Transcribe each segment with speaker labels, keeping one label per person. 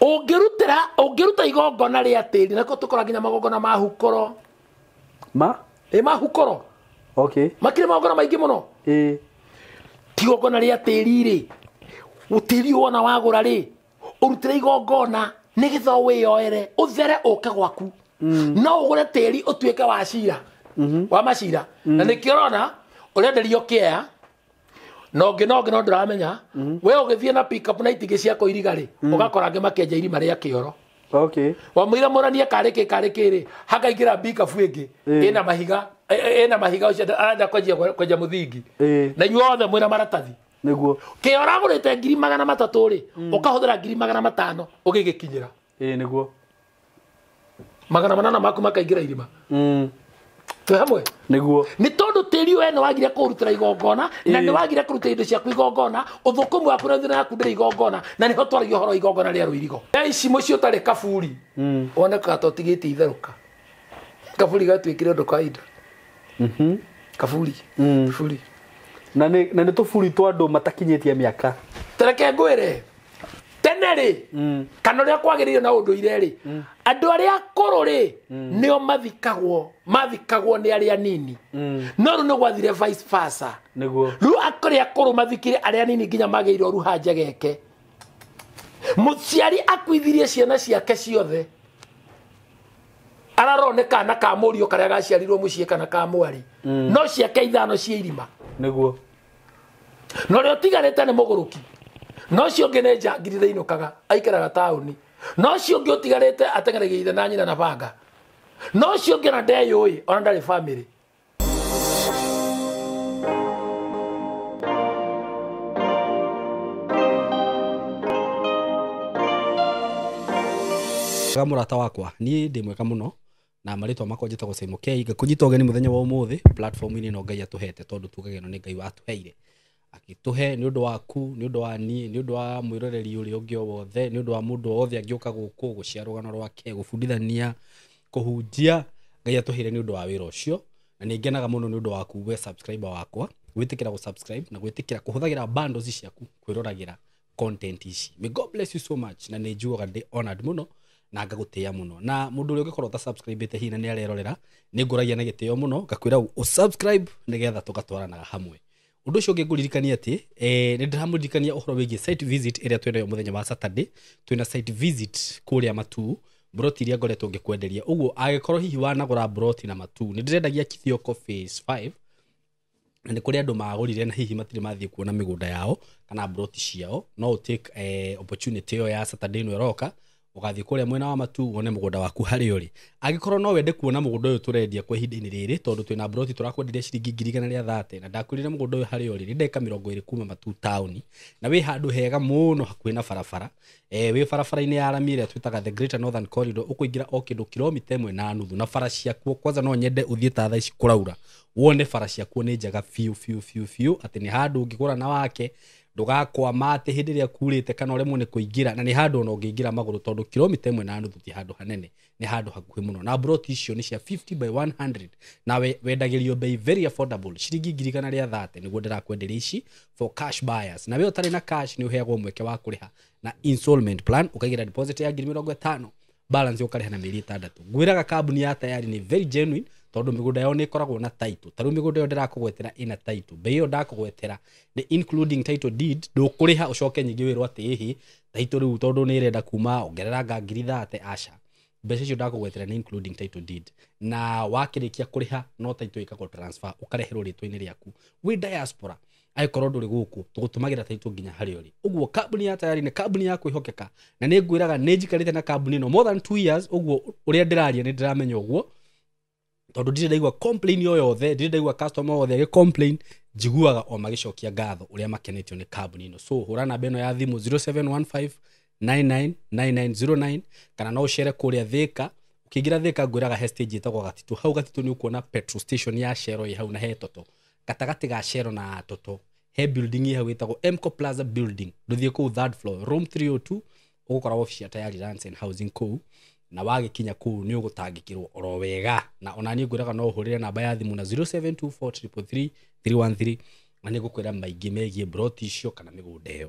Speaker 1: Ũngĩrutĩra ũngĩruta igongona rĩa tĩri nako tũkora nginya magongona ma hukoro.
Speaker 2: Ma?
Speaker 1: Ĩ ma hukoro.
Speaker 2: Okay.
Speaker 1: Makĩrĩ magongona maingĩ mũno.
Speaker 2: Ĩ.
Speaker 1: Ti igongona rĩa tĩri rĩ. Tĩri wona wagũra rĩ, ũrutĩre igongona nĩgetha wĩyoere ũthere ũke gwaku. No ũgũre tĩri ũtuĩke wa cira. Wa macira. Na nĩkĩo ũrona ũrenderio kĩea na ũngĩ na ũngĩ no ndũramenya. We ũgĩthiĩ na pick up na itingĩ cia kũiriga rĩ, ũgakora angĩ makĩenja irima rĩa kĩoro.
Speaker 2: Okay.
Speaker 1: Wamũira mũranie karĩ kĩ karĩ kĩ rĩ, hakaingĩra pickup ĩngĩ ĩna mahiga, ĩna mahiga ũcio arenda kwenja mũthingi. Na inyuĩ othe mwĩna maratathi.
Speaker 2: Nĩguo.
Speaker 1: Kĩoro agũrĩte 300,000 rĩ, ũkahũthĩra 500,000 ũgĩgĩkinyĩra.
Speaker 2: Ĩ nĩguo.
Speaker 1: 800 maku makaingĩra irima. Twĩ hamwe?
Speaker 2: Nĩguo.
Speaker 1: Nĩ tondũ tĩri we nĩ wagire kũrutĩra igongona, na nĩ wagire kũruta indo ciaku igongona, ũthũkũmi waku na thĩna yaku ndĩrĩ igongona, na nĩho twaragia ũhoro wa igongona rĩa rũirigo. Thaa ici mũciĩ ũtarĩ kaburi, wonekaga ta ũtigĩte itherũka. Kaburi gatuĩkire ũndũ kawaida. Kaburi. Kaburi.
Speaker 2: Na nĩ tũburi twa andũ matakinyĩtie mĩaka.
Speaker 1: Tareke ngwĩre, tene rĩ, kana ũrĩa kwagĩrĩire na ũndũire rĩ, andũ arĩa akũrũ rĩ, nĩo mathikagwo nĩ arĩa anini. No rĩu nĩ gwathire vice versa.
Speaker 2: Nĩguo.
Speaker 1: Rĩu arĩa akũrũ mathikire arĩa anini nginya magĩirwo ruhanja geke. Mũciari akuithirie ciana ciake ciothe. Ararora nĩ kana ka mũriũ karĩa gaciarirwo mũciĩ kana ka mwarĩ. No ciake ithano ciĩ irima.
Speaker 2: Nĩguo.
Speaker 1: Na ũrĩa ũtigarĩte nĩ mũgũrũki. No ũcio ũngĩ nĩ njangiri thĩinũkaga, aikaraga taũni. No ũcio ũngĩ ũtigarĩte ateng'eragia ithe na nyina na banga. No ũcio ũngĩ ona ndeyũĩ, ona ndarĩ family.
Speaker 3: Mwega mũrata wakwa, niĩ ndĩ mwega mũno na marĩtwa makwa njĩtagwo Simon K. Ngakũnyita ũgeni mũthenya wa ũmũthĩ platform-inĩ ĩno Ngai atũhete, tondũ tugaga ĩno nĩ Ngai watũheire. Agĩtũhe nĩ ũndũ waku, nĩ ũndũ wa niĩ, nĩ ũndũ wa mwĩroreri ũrĩa ũngĩ o wothe, nĩ ũndũ wa mũndũ o wothe angĩũka gũkũ gũcia rũgano rwake, gũbundithania, kũhunjia. Ngai atũheire nĩ ũndũ wa wĩra ũcio, na nĩ ngenaga mũno nĩ ũndũ waku we subscriber wakwa, gwĩtĩkĩra gũ-subscribe na gwĩtĩkĩra kũhũthagĩra bundles ciaku kwĩroragĩra content ici. May God bless you so much, na nĩ njugaga ndĩ honored mũno na ngagũtĩĩa mũno. Na mũndũ ũrĩa ũngĩkorwo ũtasubscribĩte hihi na nĩ arerorera, nĩ ngũragia na gĩtĩo mũno, ngakwĩra ũsubscribe nĩgetha tũgatwaranaga hamwe. Ũndũ ũcio ũngĩ ngũririkania atĩ, nĩ ndĩramũririkania ũhoro wĩgiĩ site visit ĩrĩa twĩnayo mũthenya wa Saturday. Twĩna site visit kũrĩa Matuu, broti iria ngoretwo ngĩkwenderia. Ũguo angĩkorwo hihi wanagũra broti na Matuu, nĩ ndĩrendagia Kithioko phase 5, na nĩ kũrĩ andũ magũrire na hihi matirĩ mathiĩ kuona mĩgũnda yao kana broti ciao. No ũ take opportunity ĩyo ya Saturday ĩno ĩroka, ũgathiĩ kũrĩa mwena wa Matuu wone mũgũnda waku harĩa ũrĩ. Angĩkorwo no wende kuona mũgũnda ũyũ tũrendia kwa ihinda-inĩ rĩrĩ, tondũ twĩna broti tũrakwenderia ciringi 130,000, na ndakwĩrire mũgũnda ũyũ harĩa ũrĩ nĩ ndagĩka 20 kuma Matuu taũni, na wĩ handũ hega mũno hakuhĩ na barabara. Wĩ barabara-inĩ ya rami ĩrĩa twĩtaga the Greater Northern Corridor, ũkũingĩra o kĩndũ kilomita 1.5, na bara ciakuo kwanza no nyende ũthiĩ ta thaa ici kũraura wone bara ciakuo nĩ njega biũ biũ biũ biũ, atĩ nĩ handũ ũngĩgũra na wake ndũgakwama atĩ hĩndĩ ĩrĩa kurĩte kana ũremwo nĩ kũingĩra, na nĩ handũ ona ũngĩingĩra magũrũ tondũ kilomita 1.5 ti handũ hanene, nĩ handũ hakuhĩ mũno. Na broti icio nĩ cia 50 by 100, na wendagĩrio bei very affordable, ciringi 130,000 nĩguo ndĩrakwenderia ici for cash buyers. Na we ũtarĩ na cash nĩ ũheagwo mweke wa kũrĩha na installment plan, ũkaigĩra deposit ya 50,000, balance ũkarĩha na mĩeri 6. Ngwĩraga kambuni ya Tayari nĩ very genuine, tondũ mĩgũnda yao nĩ ĩkoragwo na title. Ta rĩu mĩgũnda ĩyo ndĩrakũgwetera ĩna title, bei ĩyo ndakũgwetera nĩ including title deed, ndũkũrĩha ũcoke nyingĩ wĩrwo atĩ ĩhĩ title rĩu tondũ nĩ ĩrenda kuma ongerera nga 30,000, aca. Mbeca icio ndakũgwetera nĩ including title deed, na wakĩrĩkia kũrĩha no title ĩkagwo transfer ũkareherwo rĩtwa-inĩ rĩaku wĩ diaspora. Angĩkorwo ndũrĩ gũkũ tũgũtũmagĩra title nginya harĩa ũrĩ. Ũguo kambuni ya Tayari nĩ kambuni ya kwĩhokeka, na nĩ ngwĩraga nĩ njikarĩte na kambuni ĩno more than 2 years. Ũguo ũrĩa ndĩraria nĩ ndĩramenya ũguo, tondũ ndirĩ ndaigua complain o yothe, ndirĩ ndaigua customer othe agĩ complain, njiguaga o magĩcokia ngatho ũrĩa makenetio nĩ kambuni ĩno. So hũra namba ĩno ya thimũ 0715999909, kana no ũcere kũrĩa Thika. Ũkĩingĩra Thika ngwĩraga he stage ĩtagwo Gatitũ. Hau Gatitũ nĩ ũkuona petrol station ya Shell ĩ hau na he Toto. Gatagatĩ ga Shell na Toto he building ĩ hau ĩtagwo Mco Plaza building. Ndũthiĩ kũu third floor room 302, ũgũkora office ya Tayari Lands and Housing kũu, na wagĩkinya kũu nĩ ũgũtangĩkĩrwo oro wega. Na ona niĩ ngwĩraga no ũhũrĩre namba ya thimũ na 0724333313, na nĩ ngũkwĩra maingĩ megiĩ broti icio kana mĩgũnda ĩyo.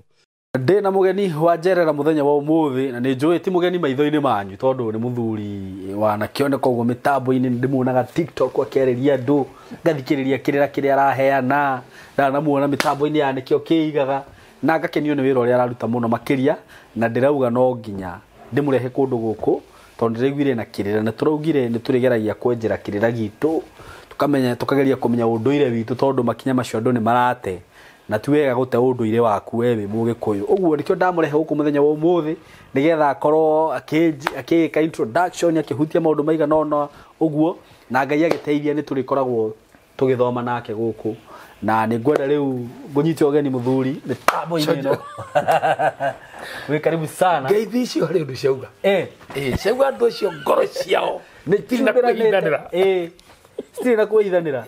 Speaker 2: Ndĩ na mũgeni wa njerera mũthenya wa ũmũthĩ, na nĩ njũĩ ti mũgeni maitho-inĩ manyu tondũ nĩ mũthuri wanakĩoneka ũguo mĩtambo-inĩ. Nĩ ndĩmuonaga TikTok akĩarĩria andũ, ngathikĩrĩria kĩrĩra kĩrĩa araheana, ndanamuona mĩtambo-inĩ ya nĩkĩo kĩigaga, na ngakenio nĩ wĩra ũrĩa araruta mũno makĩria. Na ndĩrauga no nginya ndĩmũrehe kũndũ gũkũ tondũ ndĩraiguire na kĩrĩra, na tũraugire nĩ tũrĩgeragia kwenjera kĩrĩra gitũ, tukamenya, tukageria kũmenya ũndũire witũ, tondũ makinya macio andũ nĩ marate, na ti wega gũte ũndũire waku we wĩ mũgĩkũyũ. Ũguo nĩkĩo ndamũrehe gũkũ mũthenya wa ũmũthĩ, nĩgetha akorwo akĩĩka introduction, akĩhutia maũndũ maigana ũna ũguo, na Ngai agĩteithia nĩ tũrĩkoragwo tũgĩthoma nake gũkũ. Na nĩ ngwenda rĩu ngũnyite ũgeni mũthuri mĩtambo-inĩ ĩno. Wĩ karibu sana.
Speaker 1: Ngeithi icio harĩ ũndũ ciauga. Ciauga andũ acio ngoro ciao
Speaker 2: nĩ
Speaker 1: itirĩ na kwĩhindanĩra.
Speaker 2: Citirĩ na kwĩithanĩra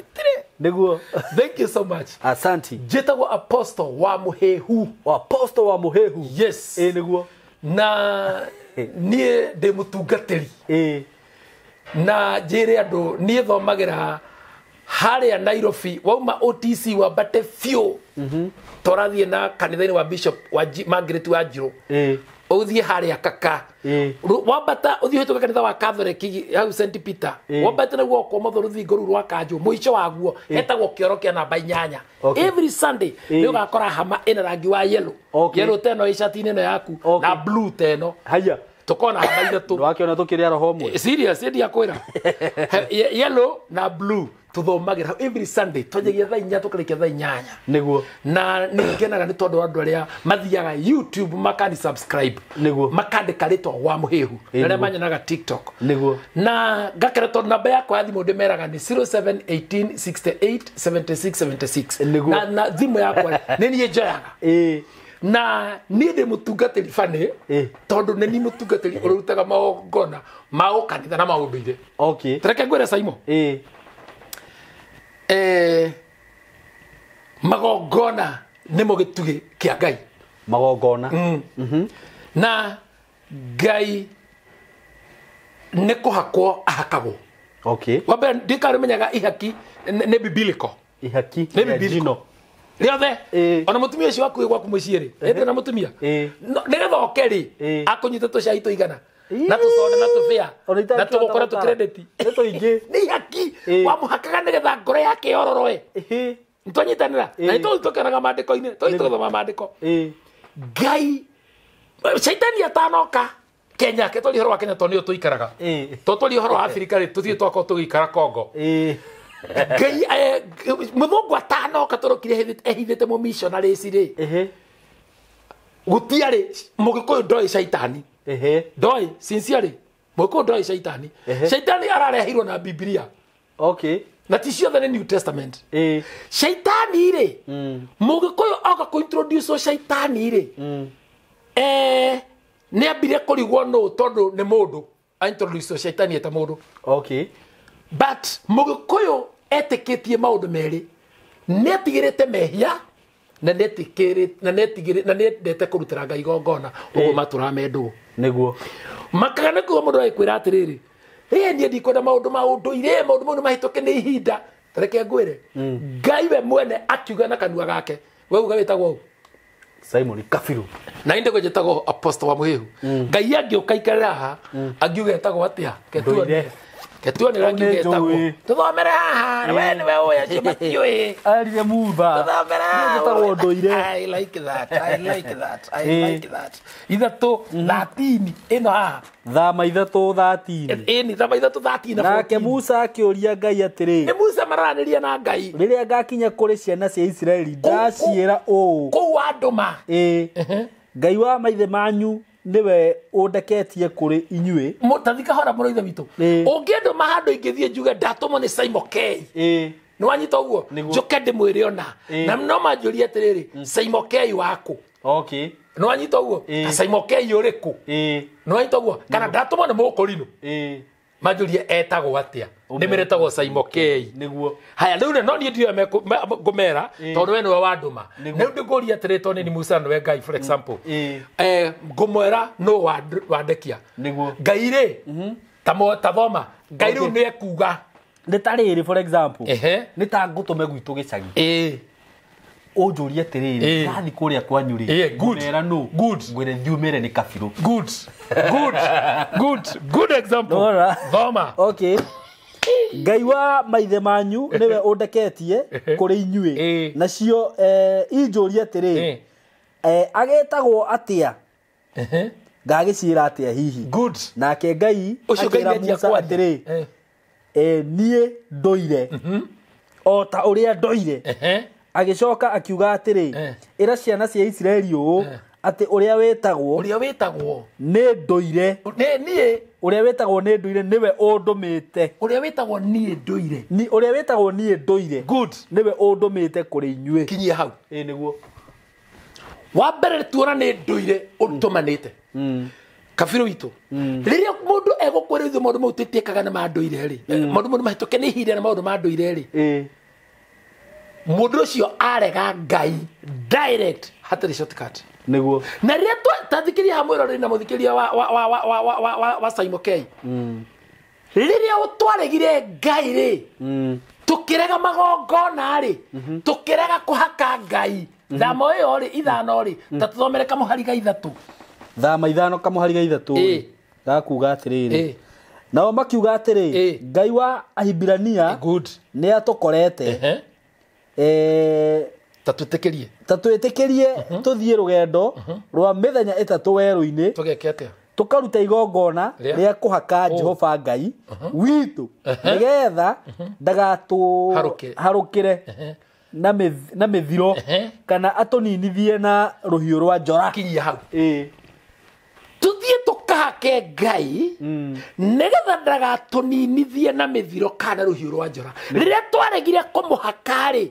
Speaker 2: nĩguo.
Speaker 1: Thank you so much.
Speaker 2: Asanti.
Speaker 1: Njĩtagwo Apostle wa Mũhĩhu.
Speaker 2: Apostle wa Mũhĩhu.
Speaker 1: Yes.
Speaker 2: Nĩguo.
Speaker 1: Na niĩ ndĩ mũtungatĩri. Na njĩre andũ niĩ thomagĩra harĩa Nairobi, wauma OTC wambate biũ, tũrathiĩ na kanitha-inĩ wa Bishop wa Margaret wa Njirũ, ũthiĩ harĩa kaka wambata ũthiĩ ũhĩtũke kanitha wa Catholic hau St Peter, wambate na guoko ũmotho rũthingo rũu rwa kanjũ, mũico waguo hetagwo kĩoro kĩa namba 8. Every Sunday nĩ ũgakora hama ĩna rangi wa yellow. Yellow ta ĩno ĩcati-inĩ ĩno yaku, na blue ta ĩno.
Speaker 2: Haya.
Speaker 1: Tũkona hama ithatũ.
Speaker 2: Ndwakĩona tũkĩrĩa roho ũmwe.
Speaker 1: Serious, ndiakwĩra. Yellow na blue tuthomagĩra every Sunday, twanjagia thaa 4 tũkarĩkia thaa 8.
Speaker 2: Nĩguo.
Speaker 1: Na nĩ ngenaga nĩ tondũ wa andũ arĩa mathiaga YouTube makani subscribe.
Speaker 2: Nĩguo.
Speaker 1: Makandĩka rĩtwa wa Mũhĩhu, na arĩa manyonaga TikTok.
Speaker 2: Nĩguo.
Speaker 1: Na ngakena tondũ namba yakwa ya thimũ ndĩmeraga nĩ 0718687676.
Speaker 2: Nĩguo.
Speaker 1: Na thimũ yakwa nĩ niĩ njoyaga. Na niĩ ndĩ mũtungatĩri bani, tondũ nĩ niĩ mũtungatĩri ũrutaga magongona ma ũkanitha na maũndũire. Tareke ngwĩre Saimo. Magongona nĩmo gĩtugĩ kĩa Ngai.
Speaker 2: Magongona.
Speaker 1: Na Ngai nĩ kũhakwo ahakagwo. Wambere ndikarĩmenyaga ihaki nĩ biblical.
Speaker 2: Ihaki
Speaker 1: nĩ biblical rĩothe. Ona mũtumia ũcio waku wĩ gwaku mũciĩ rĩ, ĩndĩ na mũtumia nĩgetha oke rĩ, akũnyite tũcai tũigana na tũconda na tũbĩa na tũgũkora tũkrediti
Speaker 2: nĩ tũingĩ.
Speaker 1: Nĩ ihaki wamũhakaga nĩgetha ngoro yake yororoe. Nĩtwanyitanĩra na nĩtũthiĩ tũkenaga maandĩko-inĩ, tũthiĩ tũgathoma maandĩko. Ngai caitani atanoka Kenya, ke twaria ũhoro wa Kenya tondũ nĩyo tũikaraga, to twaria ũhoro wa Afrika rĩ, tũthiĩ twakorwo tũgĩikara Congo. Ngai mũthũngũ atanoka tũrokire ehithĩte mũmissionary rĩ, gũtiarĩ mũgĩkũyũ ndoĩ caitani. Ndoĩ sincerely mũgĩkũyũ ndoĩ caitani. Caitani arareheirwo na Bibilia. Na ti ciothe nĩ New Testament. Caitani rĩ, mũgĩkũyũ oka kũ-introduce caitani rĩ, nĩ ambire kũrigwo nũ tondũ nĩ mũndũ a-introduce caitani eta mũndũ. But mũgĩkũyũ etĩkĩtie maũndũ merĩ, nĩ etigĩrĩte mehia na nĩendete kũrutĩra Ngai igongona, ũguo matũraga me ndũgũ.
Speaker 2: Nĩguo.
Speaker 1: Makaga nĩ kuga mũndũ agĩkwĩra atĩrĩrĩ, niĩ ndikwenda maũndũ ma ũndũire, maũndũ mau nĩ mahĩtũke nĩ ihinda. Tareke ngwĩre, Ngai we mwene akiuga na kanua gake, we uga wĩtagwo ũ?
Speaker 2: Simon Kabiru.
Speaker 1: Na inde njĩtagwo Apostle wa Mũhĩhu. Ngai angĩũka aikarĩra haha, angiuga etagwo atĩa? Ketuonera angiuga etagwo. Tũthomere haha, we nĩwe ũĩ, acio matiũĩ.
Speaker 2: Arire Mutha.
Speaker 1: Tũthomere haha.
Speaker 2: Njĩtagwo ndũire.
Speaker 1: I like that. I like that. I like that. 3:13 ĩno haha.
Speaker 2: Thama 3:13.
Speaker 1: Ĩni thama 3:13 na
Speaker 2: Nake
Speaker 1: 14.
Speaker 2: Musa akĩũria Ngai atĩrĩ,
Speaker 1: Nĩ Musa maranĩria na Ngai.
Speaker 2: Rĩrĩa ngakinya kũrĩ ciana cia Isiraeli ndaciĩra ũũ,
Speaker 1: Kũu wandũma.
Speaker 2: Ngai wa maithe manyu nĩwe ũndeketie kũrĩ inyuĩ.
Speaker 1: Tathi kahora mũno ithe witũ. Ũngĩndũma handũ ingĩthiĩ njuge ndatũmwo nĩ Simon K. Nĩ wanyita ũguo? Njũke ndĩmwĩre ona. Na no manjũrie atĩrĩrĩ, Simon K waku. Nĩ wanyita ũguo? Simon K ũrĩkũ? Nĩ wanyita ũguo? Kana ndatũmwo nĩ mũkũrinũ. Manjũrie etagwo atĩa? Ndĩmĩrĩtagwo Simon K.
Speaker 2: Nĩguo.
Speaker 1: Haya rĩu no niĩ ndiũĩ ngũmera tondũ we nĩwe wandũma. Rĩu ndĩngũria atĩrĩ tondũ nĩ Musa nĩwe Ngai for example. Ngũmwĩra nũ wandekia.
Speaker 2: Nĩguo.
Speaker 1: Ngai rĩ, ta thoma. Ngai rĩu nĩ ekuga.
Speaker 2: Nĩ ta rĩrĩ for example. Nĩ ta ngũtũme gwitũ gĩcagi. Ũnjũrie atĩrĩrĩ, ndathiĩ kũrĩa kwanyu rĩ, ngũmera nũ? Ngwĩre thiĩ ũmere nĩ kabirũ.
Speaker 1: Good. Good. Good. Good example. Thoma.
Speaker 2: Okay. Ngai wa maithe manyu nĩwe ũndeketie kũrĩ inyuĩ. Nacio injũrie atĩrĩ, agĩtagwo atĩa? Ngagĩciĩra atĩa hihi?
Speaker 1: Good.
Speaker 2: Nake Ngai akĩra Musa atĩrĩ, niĩ ndũire o ta ũrĩa ndũire. Agĩcoka akiuga atĩrĩ, ĩra ciana cia Isiraeli ũũ atĩ ũrĩa wĩtagwo nĩ ndũire, ũrĩa wĩtagwo nĩ ndũire nĩwe ũndũmĩte.
Speaker 1: Ũrĩa wĩtagwo niĩ ndũire.
Speaker 2: Ũrĩa wĩtagwo niĩ ndũire.
Speaker 1: Good.
Speaker 2: Nĩwe ũndũmĩte kũrĩ inyuĩ.
Speaker 1: Kinyia hau.
Speaker 2: Ĩĩ nĩguo.
Speaker 1: Wa mbere tuona nĩ ndũire ũtũmanĩte. Kabirũ witũ. Rĩrĩa mũndũ egũkwĩra ithuĩ maũndũ mau twĩtĩkaga nĩ ma ndũire rĩ, maũndũ mau mahĩtũke nĩ ihinda na maũndũ ma ndũire rĩ, mũndũ ũcio arega Ngai direct, hatarĩ shortcut.
Speaker 2: Nĩguo.
Speaker 1: Na rĩrĩa tathikĩria ha mwĩroreri na mũthikĩria wa Simon K. Rĩrĩa twaregire Ngai rĩ, tũkĩrega magongona rĩ, tũkĩrega kũhaka Ngai. Thamo ĩyo rĩ, ithano rĩ, ta tũthomere kamũhari ga ithatũ.
Speaker 2: Thama ithano kamũhari ga ithatũ rĩ, gakuga atĩrĩrĩ, nao makiuga atĩrĩ, Ngai wa Ahibirania nĩ atũkorete.
Speaker 1: Ta twĩtĩkĩrie.
Speaker 2: Ta twĩtĩkĩrie tũthiĩ rũgendo rwa mĩthenya ĩtatũ werũ-inĩ.
Speaker 1: Tũgeke atĩa?
Speaker 2: Tũkaruta igongona rĩa kũhaka Jehova Ngai witũ nĩgetha ndagatũharũkĩre na mĩthiro kana atũninithie na rũhiũ rwa njora.
Speaker 1: Kinyia hau. Tũthiĩ tũkahake Ngai nĩgetha ndagatũninithie na mĩthiro kana rũhiũ rwa njora. Rĩrĩa twaregire kũmũhaka rĩ,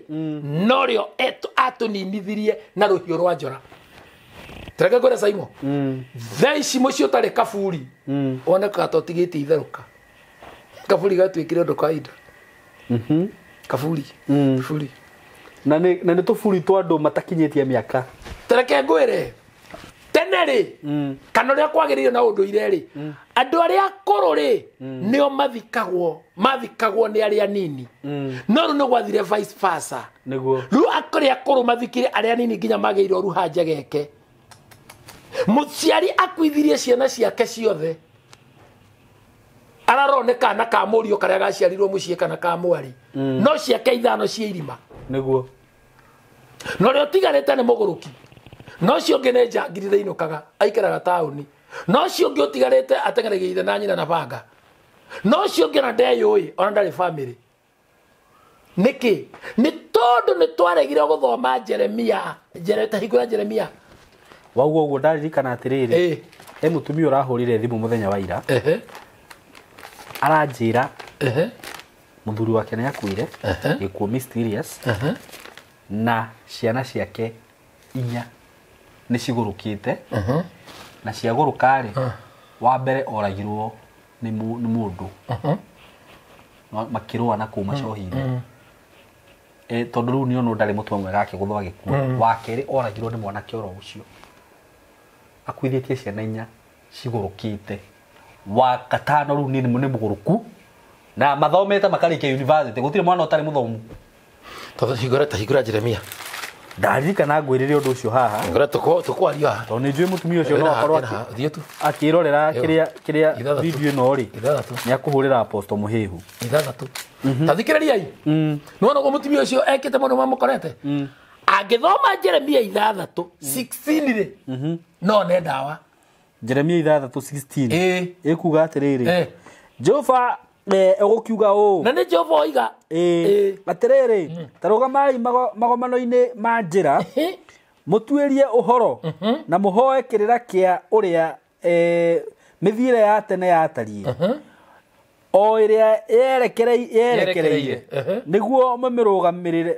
Speaker 1: norĩo atũninithirie na rũhiũ rwa njora. Tareke ngwĩre Simon, thaa ici mũciĩ ũtarĩ kaburi wonekaga ta ũtigĩte itherũka. Kaburi gatuĩkire ũndũ kawaida. Kaburi. Kaburi.
Speaker 2: Na nĩ tũburi twa andũ matakinyĩtie mĩaka.
Speaker 1: Tareke ngwĩre, tene rĩ, kana ũrĩa kwagĩrĩire na ũndũire rĩ, andũ arĩa akũrũ rĩ, nĩo mathikagwo nĩ arĩa anini. No rĩu nĩ gwathire vice versa.
Speaker 2: Nĩguo.
Speaker 1: Rĩu arĩa akũrũ mathikire arĩa anini nginya magĩirwo ruhanja geke. Mũciari akuithirie ciana ciake ciothe. Araroneka kana ka mũriũ karĩa gaciarirwo mũciĩ kana ka mwarĩ. No ciake ithano cia irima.
Speaker 2: Nĩguo.
Speaker 1: No ũrĩa ũtigarĩte nĩ mũgũrũki. No ũcio ũngĩ nĩ njangiri thĩinũkaga, aikaraga taũni. No ũcio ũngĩ ũtigarĩte ateng'eragia ithe na nyina na banga. No ũcio ũngĩ ona ndeyũĩ, ona ndarĩ bamĩrĩ. Nĩkĩ? Nĩ tondũ nĩ twaregire gũthoma Jeremia, ta hingũra Jeremia.
Speaker 2: Wauga ũguo ndaririkana atĩrĩrĩ, he mũtumia ũrahũrire thimũ mũthenya wa ira. Aranjĩra mũthuri wake nĩ akuire, gĩkuũ mysterious, na ciana ciake inya nĩ cigũrũkĩte. Na ciagũrũka rĩ, wa mbere oragirwo nĩ mũndũ. Makĩrũa na kũu macohi-inĩ. Tondũ rĩu nĩonwo ndarĩ mũtwe mwega akĩgũthwo agĩkua. Wa kerĩ oragirwo nĩ mwanake oro ũcio. Akuithĩtie ciana inya cigũrũkĩte. Wa gatano rĩu nĩ mũgũrũku na mathomete makarĩkia university, gũtirĩ mwana ũtarĩ mũthomu.
Speaker 1: Tondũ hingũra Jeremia.
Speaker 2: Ndaririkana ngwĩrĩre ũndũ ũcio haha.
Speaker 1: Ngora tũkwaria haha.
Speaker 2: Tondũ nĩ njũĩ mũtumia ũcio no akorwo akĩrorera kĩrĩa video ĩno rĩ, nĩ akũhũrĩra Apostle Mũhĩhu.
Speaker 1: Ithathatũ. Ta thikĩrĩriai. Nĩwona ũguo mũtumia ũcio ekĩte maũndũ mamũkorete? Angĩthoma Jeremia ithathatũ 16 rĩ, no one ndawa.
Speaker 2: Jeremia ithathatũ 16 ĩkuga atĩrĩrĩ, Jehova egũkiuga ũũ.
Speaker 1: Na nĩ Jehova oiga.
Speaker 2: Atĩrĩrĩ, ta rũgamai magomano-inĩ ma njĩra, mũtuĩrie ũhoro na mũhoe kĩrĩra kĩa ũrĩa mĩthiĩre ya tene yatariĩ, o ĩrĩa yerekereirie, nĩguo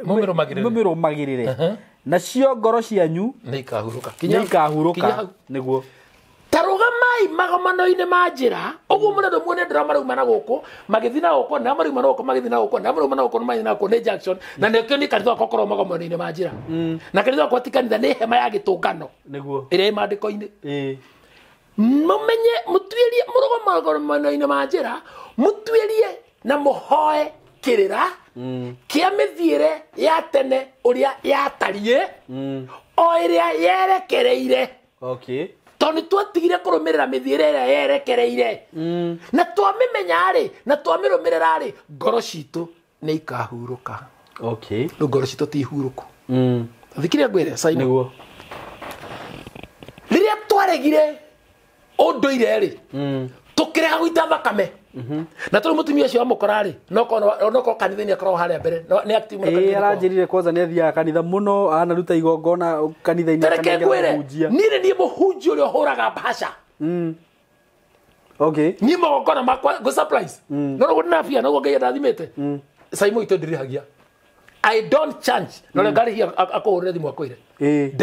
Speaker 2: mũmĩrũmagĩrĩre, nacio ngoro cianyu
Speaker 1: nĩ ikahurũka.
Speaker 2: Nĩguo.
Speaker 1: Ta rũgamai magomano-inĩ ma njĩra, ũguo mũrendwo muone ndĩra marauma na gũkũ, magĩthiĩ na gũkũ, na marauma na gũkũ, magĩthiĩ na gũkũ, na marauma na gũkũ, magĩthiĩ na gũkũ, nĩ junction. Na nĩkĩo nĩ kanitha wakwa ũkoragwo magomano-inĩ ma njĩra. Na kanitha wakwa ti kanitha, nĩ hema ya gĩtũngano.
Speaker 2: Nĩguo.
Speaker 1: Ĩrĩa ĩ maandĩko-inĩ. Mũmenye, mũtuĩrie, mũrũgame magomano-inĩ ma njĩra, mũtuĩrie na mũhoe kĩrĩra Kĩa mĩthiĩre ya tene ũrĩa yatariĩ o ĩrĩa yerekereire.
Speaker 2: Okay.
Speaker 1: Tondũ nĩtwatigire kũrũmĩrĩra mĩthiĩre ĩrĩa yerekereire. Na twamĩmenya rĩ, na twamĩrũmĩrĩra rĩ, ngoro citũ nĩ ikahurũka.
Speaker 2: Okay.
Speaker 1: Rĩu ngoro citũ ti hurũku. Thikĩrĩria ngwĩre Simon.
Speaker 2: Nĩguo.
Speaker 1: Rĩrĩa twaregire ũndũire rĩ, tũkĩrega gũita thakame. Na tondũ mũtumia ũcio wamũkora rĩ, no korwo kanitha-inĩ akoragwo harĩa mbere. Nĩ active mũno kanitha-inĩ kwao.
Speaker 2: Aranjĩrire kwanza nĩ athiaga kanitha mũno, anaruta igongona kanitha-inĩ
Speaker 1: Tareke
Speaker 2: akanengera
Speaker 1: ngwĩre,
Speaker 2: mũhunjia.
Speaker 1: niĩ nĩ niĩ mũhunjia ũrĩa ũhũraga mbahaca.
Speaker 2: Okay.
Speaker 1: Niĩ magongona makwa ngũ surprise. No noguo ndĩna bia, noguo Ngai andathimĩte. Simon itũ ndirĩhagia. I don't charge. No rĩ ngarĩhia akũhũrĩre thimũ akwĩre.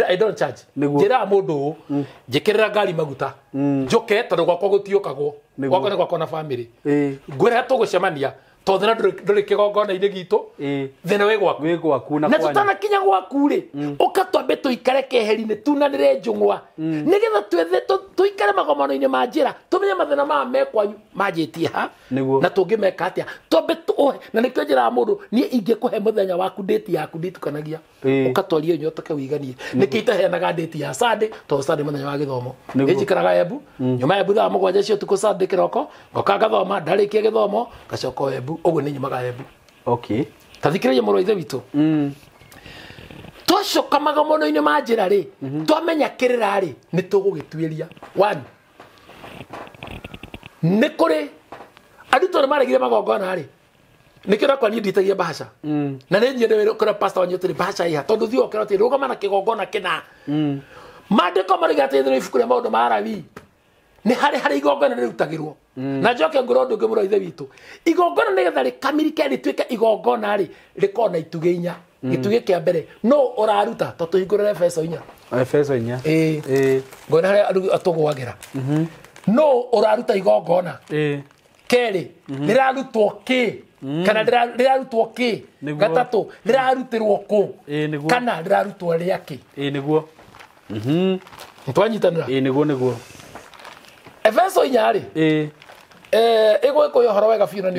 Speaker 1: I don't charge. Njĩraga mũndũ ũũ, njĩkĩrĩra ngari maguta. Njũke tondũ gwakwa gũtiũkagwo. Gwakwa nĩ gwakwa na family. Ngwĩra tũgũcemania tondũ thĩna ndũrĩ kĩgongona-inĩ gitũ. Thĩna wĩ gwaku.
Speaker 2: Wĩ gwaku na
Speaker 1: Na
Speaker 2: kwanyu.
Speaker 1: tũtanakinya gwaku rĩ, ũka twambe tũikare keheri-inĩ tunanĩre njũng'wa. Nĩgetha twethe tũikare magomano-inĩ ma njĩra, tũmenye mathĩna maya me kwanyu manjĩtie ha. Na tũngĩmeka atĩa. Twambe tũhe, na nĩkĩo njĩraga mũndũ, niĩ ingĩkũhe mũthenya waku date yaku nditukanagia. Ũka twarie ũnyotoke ũiganie. Nĩkĩo itaheanaga date ya Sunday, tondũ Sunday mũthenya wa gĩthomo. Niĩ njikaraga Embu, nyuma Embu thaa 7 cia ũtukũ Sunday kĩroko, ngoka ngathoma, ndarĩkia gĩthomo, ngacoka Embu, ũguo nĩ nyumaga Embu.
Speaker 2: Okay.
Speaker 1: Ta thikĩrĩria mũrũ wa ithe witũ. Twacoka magomano-inĩ ma njĩra rĩ, twamenya kĩrĩra rĩ, nĩ tũgũgĩtuĩria. One, nĩ kũrĩ arutwo nĩ maregire magongona rĩ, nĩkĩo nakwa niĩ nditagia mbahaca. Na nĩ nyende wĩra kũrĩa pastor wanyu atĩrĩ, mbahaca ĩha, tondũ thiĩ ũkĩra atĩrĩ, rũgama na kĩgongona kĩna. Maandĩko maroiga atĩ thĩinĩ wa ibuku rĩa maũndũ ma Alawii, nĩ harĩ igongona rĩrutagĩrwo. Na njoke ngũrwo ũndũ ũngĩ mũrũ wa ithe witũ. Igongona nĩgetha rĩkamĩrike rĩtuĩke igongona rĩ, rĩkorwo na itugĩ inya. Gĩtugĩ kĩa mbere, no ũraruta to tũhingũrĩre Efeso 4.
Speaker 2: Efeso 4.
Speaker 1: Ngona harĩa atũgwagĩra. No ũraruta igongona. Kerĩ, rĩrarutwo kĩ? Kana rĩrarutwo kĩ? Gatatũ, rĩrarutĩrwo kũ? Kana rĩrarutwo rĩa kĩ?
Speaker 2: Nĩguo.
Speaker 1: Nĩtwanyitanĩra?
Speaker 2: Nĩguo nĩguo.
Speaker 1: Efeso 4 rĩ. Ĩgũgĩkũhe ũhoro wega biũ na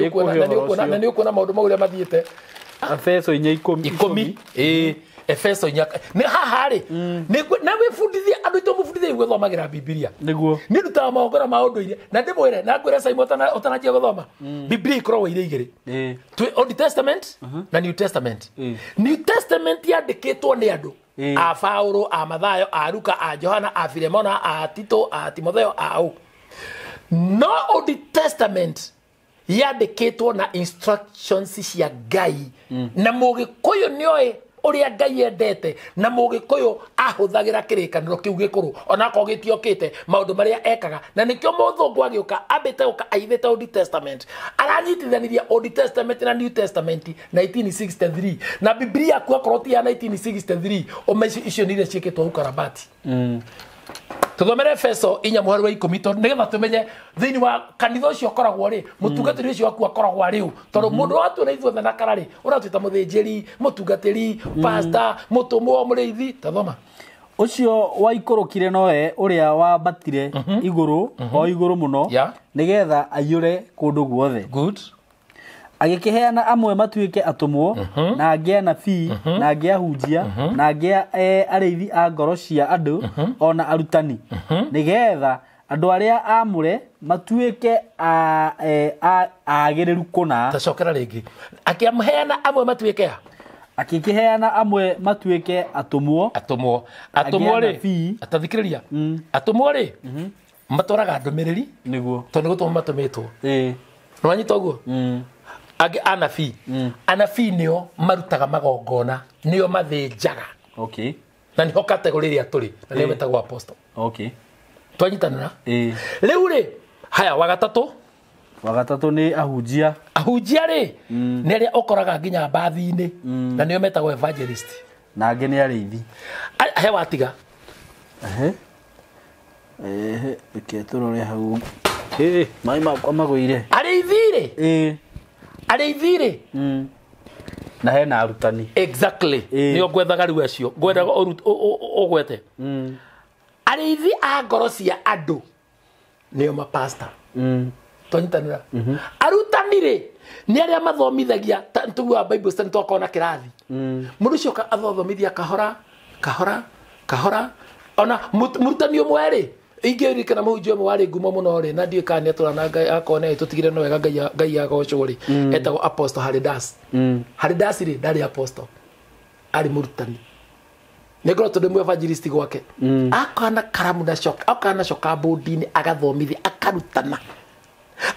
Speaker 1: nĩ ũkuona maũndũ mau ũrĩa mathiĩte.
Speaker 2: Efeso 4:10.
Speaker 1: Efeso 4. Nĩ haha rĩ, na wĩbundithie andũ aitũ mũbundithie gũthomagĩra Bibilia.
Speaker 2: Nĩguo.
Speaker 1: Nĩ ndutaga magongona ma ũndũire na ndĩmwĩre na ngwĩre Simon ũtananjia gũthoma. Bibilia ikoragwo irĩ igĩrĩ. Twĩ Old Testament na New Testament. New Testament yandĩkĩtwo nĩ andũ. A Paulo, a Mathayo, a Luka, a Johana, a Filemona, a Tito, a Timotheo, a ũ. No Old Testament yandĩkĩtwo na instructions cia Ngai. Na mũgĩkũyũ nĩoĩ ũrĩa Ngai endete, na mũgĩkũyũ ahũthagĩra kĩrĩkanĩro kĩu gĩkũrũ onakorwo gĩtiokĩte maũndũ marĩa ekaga. Na nĩkĩo mũthũngũ agĩũka ambĩte gũka aithĩte Old Testament, aranyitithanirie Old Testament na New Testament 1963. Na Bibilia yaku akorwo ti ya 1963, ũme icio nĩ iria ciĩkĩtwo ũkarabati. Tũthomere Efeso 4 mũhari wa 10 tondũ nĩgetha tũmenye thĩinĩ wa kanitha ũcio ũkoragwo rĩ, mũtungatĩri ũcio waku akoragwo arĩ ũ. Tondũ mũndũ watuona ithuothe na kara rĩ, ũratuĩta mũthĩnjĩri, mũtungatĩri, pastor, mũtũmwo, mũrĩithi. Tathoma.
Speaker 2: Ũcio waikũrũkire nowe ũrĩa wambatire igũrũ, o igũrũ mũno, nĩgetha aiyũre kũndũ guothe.
Speaker 1: Good.
Speaker 2: Agĩkĩheana amwe matuĩke atũmwo, na angĩ anabii, na angĩ ahunjia, na angĩ arĩithi a ngoro cia andũ, ona arutani, nĩgetha andũ arĩa aamũre matuĩke agĩrĩru kũna.
Speaker 1: Tacokera rĩngĩ. Akĩheana amwe matuĩke a?
Speaker 2: Akĩkĩheana amwe matuĩke atũmwo.
Speaker 1: Atũmwo. Atũmwo rĩ, atathikĩrĩria. Atũmwo rĩ, matwaraga ndũmĩrĩri.
Speaker 2: Nĩguo.
Speaker 1: Tondũ nĩ gũtũmwo matũmĩtwo. Nĩwanyita ũguo? Angĩ anabii. Anabii nĩo marutaga magongona, nĩo mathĩnjaga.
Speaker 2: Okay.
Speaker 1: Na nĩho category ĩrĩa tũrĩ, na nĩo metagwo apostle.
Speaker 2: Okay.
Speaker 1: Twanyitanĩra? Rĩu rĩ, haya wa gatatũ.
Speaker 2: Wa gatatũ nĩ ahunjia.
Speaker 1: Ahunjia rĩ, nĩ arĩa ũkoraga nginya mbathi-inĩ, na nĩo metagwo evangelist.
Speaker 2: Na angĩ nĩ arĩithi.
Speaker 1: He watiga.
Speaker 2: Reke tũrore hau. Maĩ makwa magũire.
Speaker 1: Arĩithi rĩ? Arĩithi rĩ?
Speaker 2: Na hena arutani.
Speaker 1: Exactly. Nĩo ngwethaga rĩu acio. Ngwendaga ũgwete. Arĩithi a ngoro cia andũ nĩo mapasta. Twanyitanĩra. Arutani rĩ nĩ arĩa mathomithagia tuguaga Bible study twakorwo na kĩrathi. Mũndũ ũcio athothomithia kahora kahora kahora. Ona mũrutani ũmwe rĩ ingĩririkana mũhunjia ũmwe warĩ ngumo mũno rĩ na ndiũĩ kana nĩatũra na Ngai akorwo nĩ tũtigire no wega Ngai agocwo rĩ etagwo Apostle Haridas. Haridas rĩ ndarĩ apostle, arĩ mũrutani. Nĩngorwo tondũ mũ evangelist gwake akana karamu na coka akana coka bodi-inĩ agathomithia akarutana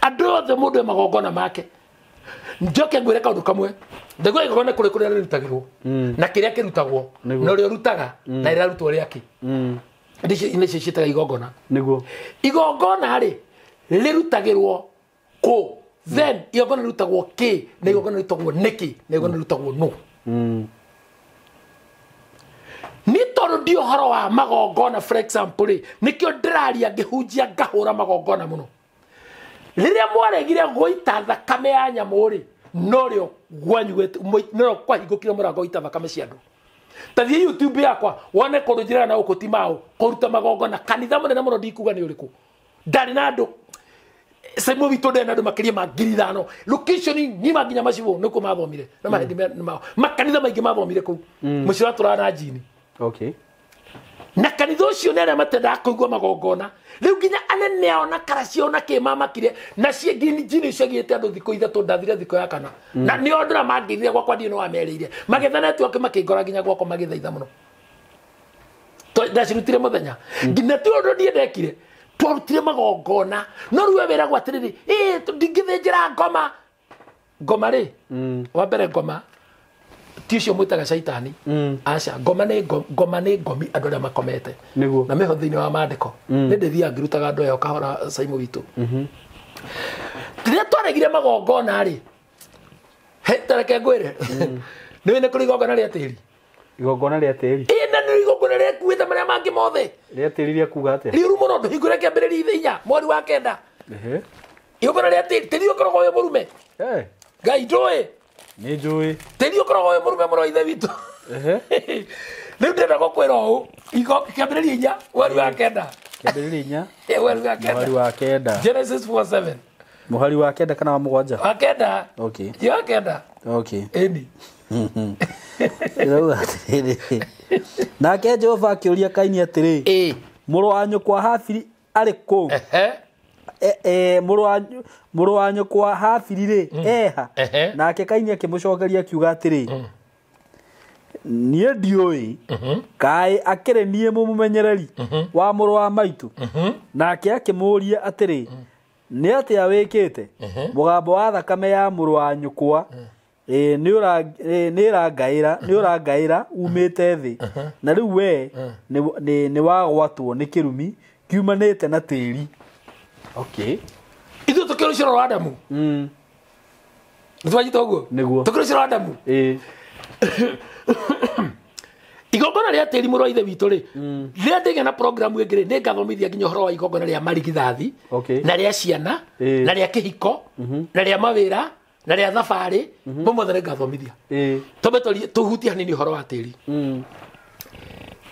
Speaker 1: andũ othe mũndũ e magongona make. Njoke ngwĩre kaũndũ kamwe, ndĩgũe igongona kũrĩ kũrĩa rĩrutagĩrwo na kĩrĩa kĩrutagwo na ũrĩa ũrutaga na rĩrarutwo rĩakĩ. Nĩcio ciĩtaga igongona.
Speaker 2: Nĩguo
Speaker 1: igongona rĩ rĩrutagĩrwo kũ, then igongona rĩrutagwo kĩ, na igongona rĩrutagwo nĩkĩ, na igongona rĩrutagwo nũ. Nĩ tondũ ndi ũhoro wa magongona for example rĩ nĩkĩo ndĩraria ngĩhunjia ngahũra magongona mũno. Rĩrĩa mwaregire gũita thakame ya nyamũ rĩ norĩo gwanyu norĩo kwahingũkire mũrango gũita thakame cia andũ. Ta thiĩ YouTube yakwa wone kũndũ njĩraga na gũkũ ti maũ kũruta magongona kanitha mũnene mũno ndikuga nĩ ũrĩkũ. Ndarĩ na andũ Saimo witũ ndarĩ na andũ makĩria ma 5,000 location ng'ima nginya macibũ nĩkuo mathomire na mahendi mao makanitha maingĩ mathomire kũu mũciĩ watũraga na njini.
Speaker 2: Okay.
Speaker 1: Na kanitha ũcio nĩ arĩa matendaga kũigua magongona rĩu nginya anene ao na karacio na kĩ mamakire na cie njini ciagĩte andũ thikũ ithatũ ndathire thikũ ya kana na nĩo andũ arĩa mangĩrire gwakwa ndiũ nĩwamerĩire magetha network makĩngora nginya gwakwa magĩthaitha mũno. Ndacirutire mũthenya nginya ti ũndũ niĩ ndekire twarutire magongona no rĩu we wĩragwo atĩrĩrĩ ĩ ndingĩthĩnjĩra ngoma. Ngoma rĩ wa mbere ngoma ti ũcio mwĩtaga caitani. Aca ngoma nĩ ngoma nĩ ngomi andũ arĩa makomete na meho thĩinĩ wa maandĩko. Nĩ ndĩthiaga ngĩrutaga andũ aya kahora Saimo witũ. Rĩrĩa twaregire magongona rĩ tareke ngwĩre nĩ nĩ kũrĩ igongona rĩa tĩri.
Speaker 2: Igongona rĩa tĩri
Speaker 1: ĩ na nĩ igongona rĩkuĩte marĩa mangĩ mothe.
Speaker 2: Rĩa tĩri rĩa kuga atĩa?
Speaker 1: Rĩũru mũno ndũhingũre kĩambĩrĩria inya mweri wa kenda. Igongona rĩa tĩri tĩri ũkoragwo wĩ mũrume. Ngai ndũĩ
Speaker 2: nĩ njũĩ
Speaker 1: tĩri ũkoragwo wĩ mũrume mũno ithe witũ. Rĩu ndĩrenda gũkwĩra ũũ kĩambĩrĩria inya mweri wa kenda.
Speaker 2: Kĩambĩrĩria inya
Speaker 1: mweri wa kenda
Speaker 2: mweri wa kenda
Speaker 1: Genesis 4:7
Speaker 2: mũhari wa kenda kana wa mũgwanja?
Speaker 1: Wa kenda.
Speaker 2: Okay.
Speaker 1: Wa kenda.
Speaker 2: Okay.
Speaker 1: Ĩni
Speaker 2: Ĩrauga atĩrĩrĩ nake Jehova akĩũria Kaini atĩrĩ mũrũ wa nyũkwa Habili arĩ kũ? Mũrũ wa nyũkwa Habili rĩ eha? Nake Kaini akĩmũcokeria akiuga atĩrĩ niĩ ndiũĩ kaĩ akĩrĩ niĩ mũmũmenyereri wa mũrũ wa maitũ. Nake akĩmũũria atĩrĩ nĩ atĩa wĩkĩte? Mũgambo wa thakame ya mũrũ wa nyũkwa nĩ ũrangaĩra umĩte thĩ na rĩu we nĩ wagwatwo nĩ kĩrumi kiumanĩte na tĩri. Okay.
Speaker 1: Ithuĩ tũkĩrĩ rũciaro rwa Adamu. Nĩtwanyita ũguo?
Speaker 2: Nĩguo.
Speaker 1: Tũkĩrĩ rũciaro rwa Adamu. Igongona rĩa tĩri mũrũ wa ithe witũ rĩ rĩrĩa ndĩgĩa na programu ĩngĩ rĩ nĩngathomithia nginya ũhoro wa igongona rĩa marigithathi na rĩa ciana na rĩa kĩhiko na rĩa mawĩra na rĩa thabarĩ mothe nĩngathomithia. Twambe tũhutie hanini ũhoro wa tĩri.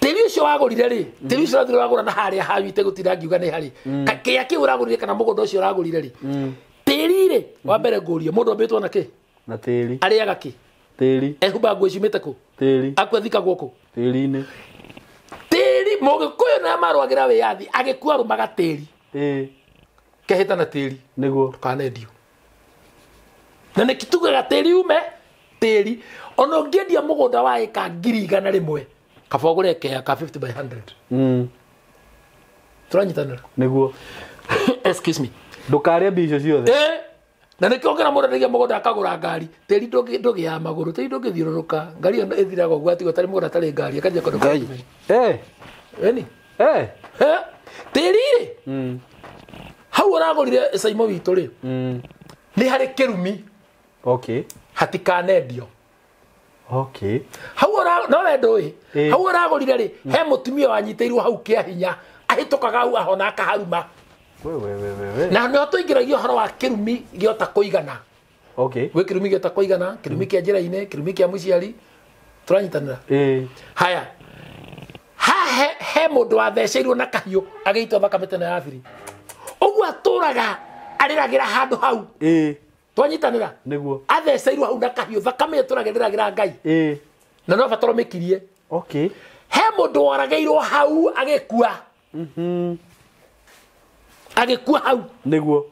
Speaker 1: Tĩri ũcio wagũrire rĩ tĩri ũcio ũrathire wagũra na harĩa hanyu itegũtinda ngiuga nĩ harĩ kĩrĩa kĩu ũragũrire kana mũgũnda ũcio ũragũrire rĩ tĩri rĩ wa mbere ngũrie mũndũ ambĩtwo na kĩ?
Speaker 2: Na tĩri.
Speaker 1: Arĩaga kĩ?
Speaker 2: Tĩri.
Speaker 1: Ehumbaga nguo ciumĩte kũ?
Speaker 2: Tĩri.
Speaker 1: Akua thikagwo kũ?
Speaker 2: Tĩri-inĩ.
Speaker 1: Tĩri mũgĩkũyũ na marũagĩra wĩyathi agĩkua arũmaga tĩri. Kehĩta na tĩri.
Speaker 2: Nĩguo.
Speaker 1: Ndũkanendio. Na nĩkĩ tugaga tĩri ume tĩri ona ũngĩendia mũgũnda wa ĩka 100,000 kaba ũgũre kea ka 50 by 100. Tũranyitanĩra?
Speaker 2: Nĩguo.
Speaker 1: Excuse me.
Speaker 2: Ndũkarĩe mbia icio ciothe.
Speaker 1: Na nĩkĩo ũngĩona mũndũ endagia mũgũnda akagũra ngari tĩri ndũgĩaga magũrũ tĩri ndũngĩthiũrũrũka ngari ĩyo ĩthiraga ũguo atigwo atarĩ mũgũnda atarĩ ngari akanjia kũndũ kũngĩ. Ĩni tĩri rĩ hau ũragũrire Saimo witũ rĩ nĩ harĩ kĩrumi.
Speaker 2: Okay.
Speaker 1: Hatikanendio.
Speaker 2: Okay.
Speaker 1: Hau no we ndũĩ hau ũragũrire rĩ he mũtumia wanyitĩirwo hau kĩa hinya ahĩtũkaga hau ahona akaharuma.
Speaker 2: We.
Speaker 1: Na nĩho tũingĩragia ũhoro wa kĩrumi gĩota kũigana.
Speaker 2: Okay.
Speaker 1: Gwĩ kĩrumi gĩota kũigana, kĩrumi kĩa njĩra-inĩ, kĩrumi kĩa mũciari. Tũranyitanĩra? Haya. Ha he mũndũ watheceirwo na kahiũ agĩitwo thakame tene ya Habili. Ũguo atũraga Arĩragĩra handũ hau. Twanyitanĩra?
Speaker 2: Nĩguo.
Speaker 1: Atheceirwo hau na kahiũ, thakame ĩtũragĩrĩragĩra Ngai. Na no batara mĩkirie.
Speaker 2: Okay.
Speaker 1: He mũndũ woragĩirwo hau agĩkua. Agĩkua hau.
Speaker 2: Nĩguo.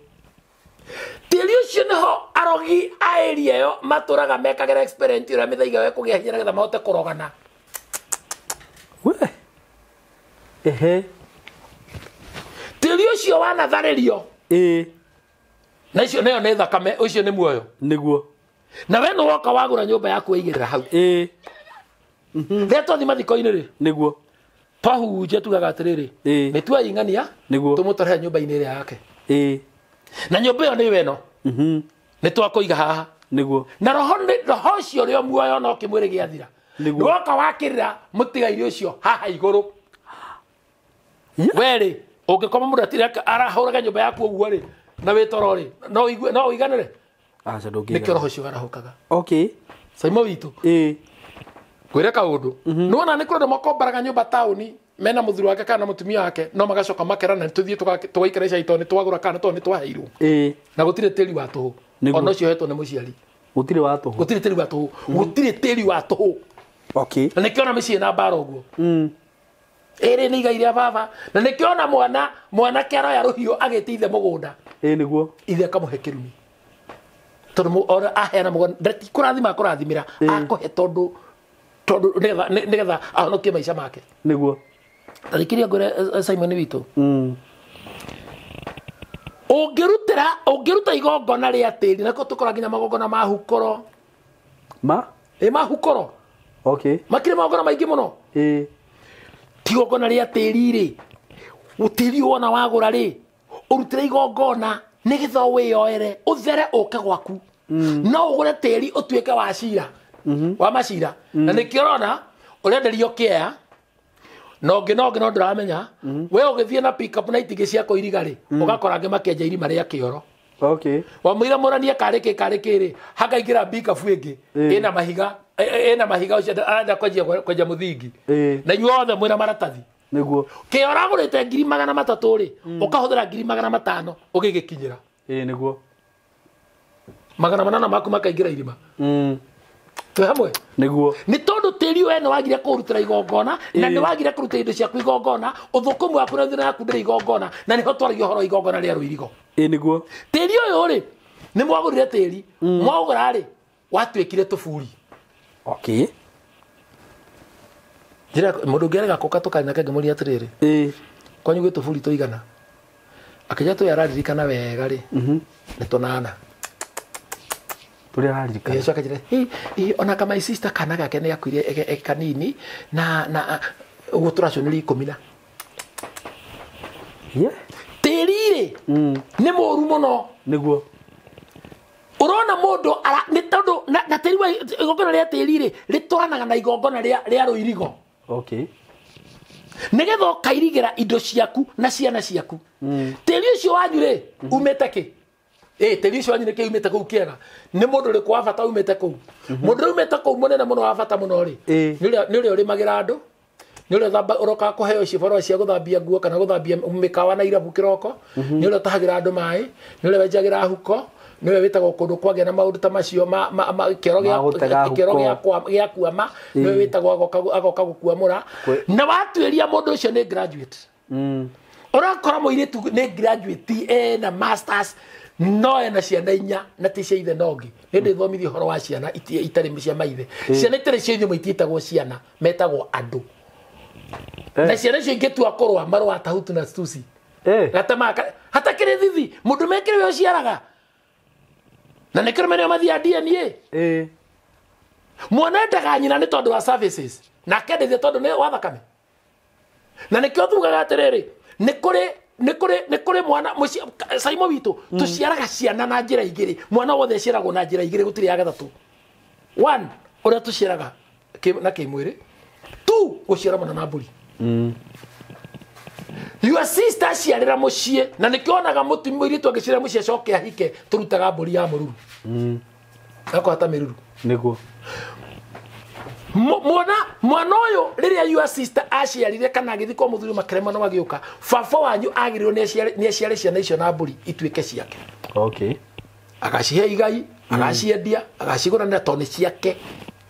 Speaker 1: Tĩri ũcio nĩho arogi a area ĩyo matũraga mekagĩra experiment ũrĩa mĩthaiga ĩyo ĩkũgĩa hinya nĩgetha mahote kũrogana.
Speaker 2: We. Ehe.
Speaker 1: Tĩri ũcio wanatharĩrio. Na icio nayo nĩ thakame, ũcio nĩ muoyo.
Speaker 2: Nĩguo.
Speaker 1: Na we nĩ woka wagũra nyũmba yaku waigĩrĩra hau. Rĩrĩa twathiĩ mathiko-inĩ rĩ,
Speaker 2: Nĩguo.
Speaker 1: twahunjia tugaga atĩrĩrĩ, nĩ twaing'ania,
Speaker 2: Nĩguo.
Speaker 1: tũmũtware nyũmba-inĩ ĩrĩa yake. Na nyũmba ĩyo nĩyo ĩno. Nĩ twakũiga haha.
Speaker 2: Nĩguo.
Speaker 1: Na roho ũcio ũrĩa muoyo no kĩmwĩrĩ gĩathira.
Speaker 2: Nĩguo.
Speaker 1: Nĩwoka wakĩrĩra mũtigairĩ ũcio haha igũrũ. We rĩ, ũngĩkoma mũndũ atirĩ arahũraga nyũmba yaku ũguo rĩ, na wĩ toro rĩ, no ũigue, no ũiganĩre?
Speaker 2: Aca ndũngĩiganĩra.
Speaker 1: Nĩkĩo roho ũcio warahũkaga.
Speaker 2: Okay.
Speaker 1: Saimo witũ. Kwĩre kaũndũ. Nĩwona nĩ kũrĩ andũ makombaraga nyũmba taũni mena mũthuri wake kana mũtumia wake, no magacoka makerana tũthiĩ tũgaikara icagi tondũ nĩ twagũra kana tondũ nĩ twaheirwo. Na gũtirĩ tĩri wa tũhũ. Ona ũcio ũhetwo nĩ mũciari.
Speaker 2: Gũtirĩ wa tũhũ.
Speaker 1: Gũtirĩ tĩri wa tũhũ. Gũtirĩ tĩri wa tũhũ.
Speaker 2: Okay.
Speaker 1: Na nĩkĩo ona mĩciĩ na mbara ũguo. Ĩrĩ nĩ igai rĩa baba. Na nĩkĩo ona mwanake aroya rũhiũ agĩte ithe mũgũnda.
Speaker 2: Nĩguo.
Speaker 1: Ithe akamũhe kĩrumi. Tondũ ona aheana mũgũnda, ti kũrathima akũrathimĩra, akũhe tondũ nĩgetha ahonokie maica make.
Speaker 2: Nĩguo.
Speaker 1: Ta thikĩrĩria ngwĩre Simon witũ. Ũngĩruta igongona rĩa tĩri, na tũkora nginya magongona ma hukoro.
Speaker 2: Ma?
Speaker 1: Ma hukoro.
Speaker 2: Okay.
Speaker 1: Makĩrĩ magongona maingĩ mũno. Ti igongona rĩa tĩri rĩ, tĩri wona wagũra rĩ, ũrutĩre igongona nĩgetha wĩyoere, ũthere ũke gwaku. No ũgũre tĩri ũtuĩke wa cira. Wa macira. Na nĩkĩo ũrona ũrenderio kĩea, na ũngĩ no ndũramenya, we ũgĩthiĩ na pick up na itingĩ cia kũiriga rĩ, ũgakora angĩ makĩenja irima rĩa kĩoro.
Speaker 2: Okay.
Speaker 1: Wamũira mũranie karĩ kĩ karĩ kĩ rĩ, hakaingĩra pick up ĩngĩ, ĩna mahiga, ĩna mahiga ũcio arenda kwenja mũthingi. Na inyuĩ othe mwĩna maratathi.
Speaker 2: Nĩguo.
Speaker 1: Kĩoro agũrĩte 300,000 rĩ, ũkahũthĩra 500,000 ũgĩgĩkinyĩra.
Speaker 2: Nĩguo.
Speaker 1: 800 maku makaingĩra irima. Twĩ hamwe?
Speaker 2: Nĩguo.
Speaker 1: Nĩ tondũ tĩri we nĩ wagire kũrutĩra igongona, na nĩ wagire kũruta indo ciaku igongona, ũthũkũmu waku na thĩna yaku ndĩrĩ igongona, na nĩho twaragia ũhoro wa igongona rĩa rũirigo.
Speaker 2: Nĩguo.
Speaker 1: Tĩri ũyũ rĩ, nĩ mwagũrire tĩri, mwagũra rĩ, watuĩkire tũburi.
Speaker 2: Okay.
Speaker 1: Njĩra mũndũ ũngĩ arega gũka tũkarĩ nake ngĩmũria atĩrĩrĩ. Kwanyu gwĩ tũburi tũigana? Akĩnjĩra tũyũ araririkana wega rĩ, nĩ tũnana.
Speaker 2: Tũrĩa araririkana.
Speaker 1: Yesu akajira, hey, ona kama my sister kana gake nĩ akuire kanini na ũguo tũraconĩria 10 na. Tĩri rĩ, nĩ mũũru mũno.
Speaker 2: Nĩguo.
Speaker 1: Ũrona mũndũ nĩ tondũ na tĩri wa igongona rĩa tĩri rĩ, rĩtwaranaga na igongona rĩa rũirigo.
Speaker 2: Okay.
Speaker 1: Nĩgetha ũkairigĩra indo ciaku na ciana ciaku. Tĩri ũcio wanyu rĩ, umĩte kĩ? Tĩri ũcio wanyu nĩkĩ umĩte kũu kĩega? Nĩ mũndũ ũrĩkũ wa bata umĩte kũu? Mũndũ ũrĩa umĩte kũu mũnene mũno wa bata mũno rĩ, nĩ ũrĩa ũrĩmagĩra andũ, nĩ ũrĩa ũrokaga kũheo cibarũa cia gũthambia nguo kana gũthambia mĩkawa na irabu kĩroko, nĩ ũrĩa ũtahagĩra andũ maĩ, nĩ ũrĩa wenjagĩra huko, nĩwe wĩtagwo kũndũ kwagĩa na maũndũ ta macio ma kĩoro gĩa kuama, nĩwe wĩtagwo agoka gũkuamũra. Na watuĩria mũndũ ũcio nĩ graduate. Ũrakora mũirĩtu nĩ graduate ena masters, no ena ciana inya na ti cia ithe no ũngĩ. Nĩ ndĩthomithie ũhoro wa ciana itarĩ cia maithe. Ciana itarĩ cia ithe itiĩtagwo ciana, metagwo andũ. Na ciana icio ingĩtua kũrũa marũa ta Hutu na Tutsi. Gatema hatakĩrĩ thithi, mũndũ mekĩrĩ we ũciaraga. Na nĩkĩo meneo mathiaga DNA. Mwana endaga nyina nĩ tondũ wa services, na akendithia tondũ nĩ wa thakame. Na nĩkĩo tugaga atĩrĩrĩ, nĩ kũrĩ mwana Saimo witũ, tũciaraga ciana na njĩra igĩrĩ. Mwana wothe aciaragwo na njĩra igĩrĩ, gũtirĩ ya gatatũ. One, ũrĩa tũciaraga na kĩmwĩrĩ. Two, gũciara mwana na mbũri. Your sister aciarĩra mũciĩ, na nĩkĩo onaga mũirĩtu angĩciarĩra mũciĩ acoke ahike, tũrutaga mbũri ya mũruru. Akahata mĩruru.
Speaker 2: Nĩguo.
Speaker 1: Mwana ũyũ rĩrĩa your sister aciarire kana agĩthiĩ kwa mũthuri makĩremwo na magĩũka, baba wanyu agĩrĩirwo nĩ aciare ciana icio na mbũri ituĩke ciake.
Speaker 2: Okay.
Speaker 1: Agacihe igai, agaciendia, agacigũranĩra tondũ nĩ ciake,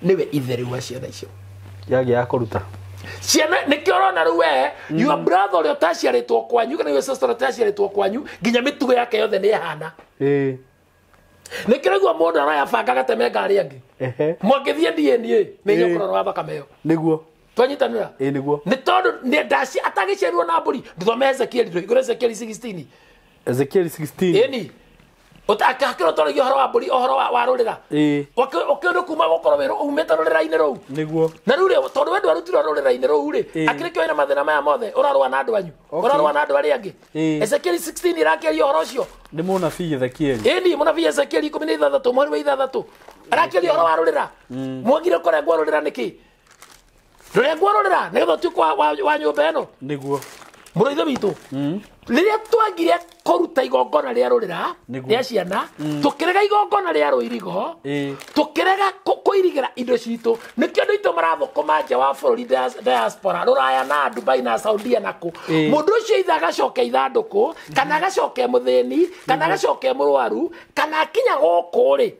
Speaker 1: nĩwe ithe rĩu wa ciana icio.
Speaker 2: Yagĩa ya kũruta.
Speaker 1: Ciana nĩkĩo ũrona rĩu we, your brother ũrĩa ũtaciarĩtwo kwanyu kana your sister ũrĩa ũtaciarĩtwo kwanyu, nginya mĩtugo yake yothe nĩ ĩhana. Nĩkĩo rĩu mũndũ aroya banga agateme ngari angĩ. Mwangĩthiĩ DNA nĩ inyuĩ wa thakame ĩyo.
Speaker 2: Nĩguo.
Speaker 1: Twanyitanĩra?
Speaker 2: Ĩĩ nĩguo.
Speaker 1: Nĩ tondũ nĩ atagĩciarirwo na mbũri. Ndũthome Ezekiel, ndũhingũre Ezekiel 16.
Speaker 2: Ezekiel 16.
Speaker 1: Ĩni. Ũtakĩrwo twarĩgia ũhoro wa mbũri, ũhoro wa rũrĩra.
Speaker 2: Ĩĩ.
Speaker 1: Ũkĩũndũ kuma gũkorwo wĩ umĩte rũrĩra-inĩ rũu.
Speaker 2: Nĩguo.
Speaker 1: Na rĩu rĩ, tondũ we ndwarutirwo rũrĩra-inĩ rũu rĩ, akĩrĩ kĩo wĩna mathĩna maya mothe, ũrarũa na andũ anyu. Ũrarũa na andũ arĩa angĩ. Ezekiel 16 ĩrakĩaria ũhoro ũcio.
Speaker 2: Nĩ mũnabii Ezekiel.
Speaker 1: Ĩni, mũnabii Ezekiel 16 mweri wa 6. Arakĩaria ũhoro wa rũrĩra. Mwagire kũrengwo rũrĩra nĩkĩ? Rũrengwo rũrĩra nĩgetha ũtuĩke wa nyũmba ĩno.
Speaker 2: Nĩguo.
Speaker 1: Mũrũ ithe witũ. Rĩrĩa twagire kũruta igongona rĩa rũrĩra rĩa ciana, tũkĩrega igongona rĩa rũirigo, tũkĩrega kũirigĩra indo citũ, nĩkĩo andũ aitũ marathũkũma nja wa bũrũri diaspora, rũraya na Dubai na Saudia na kũ. Mũndũ ũcio ithe agacoke ithandũkũ, kana agacoke mũthĩni, kana agacoke mũrwaru, kana akinya gũkũ rĩ,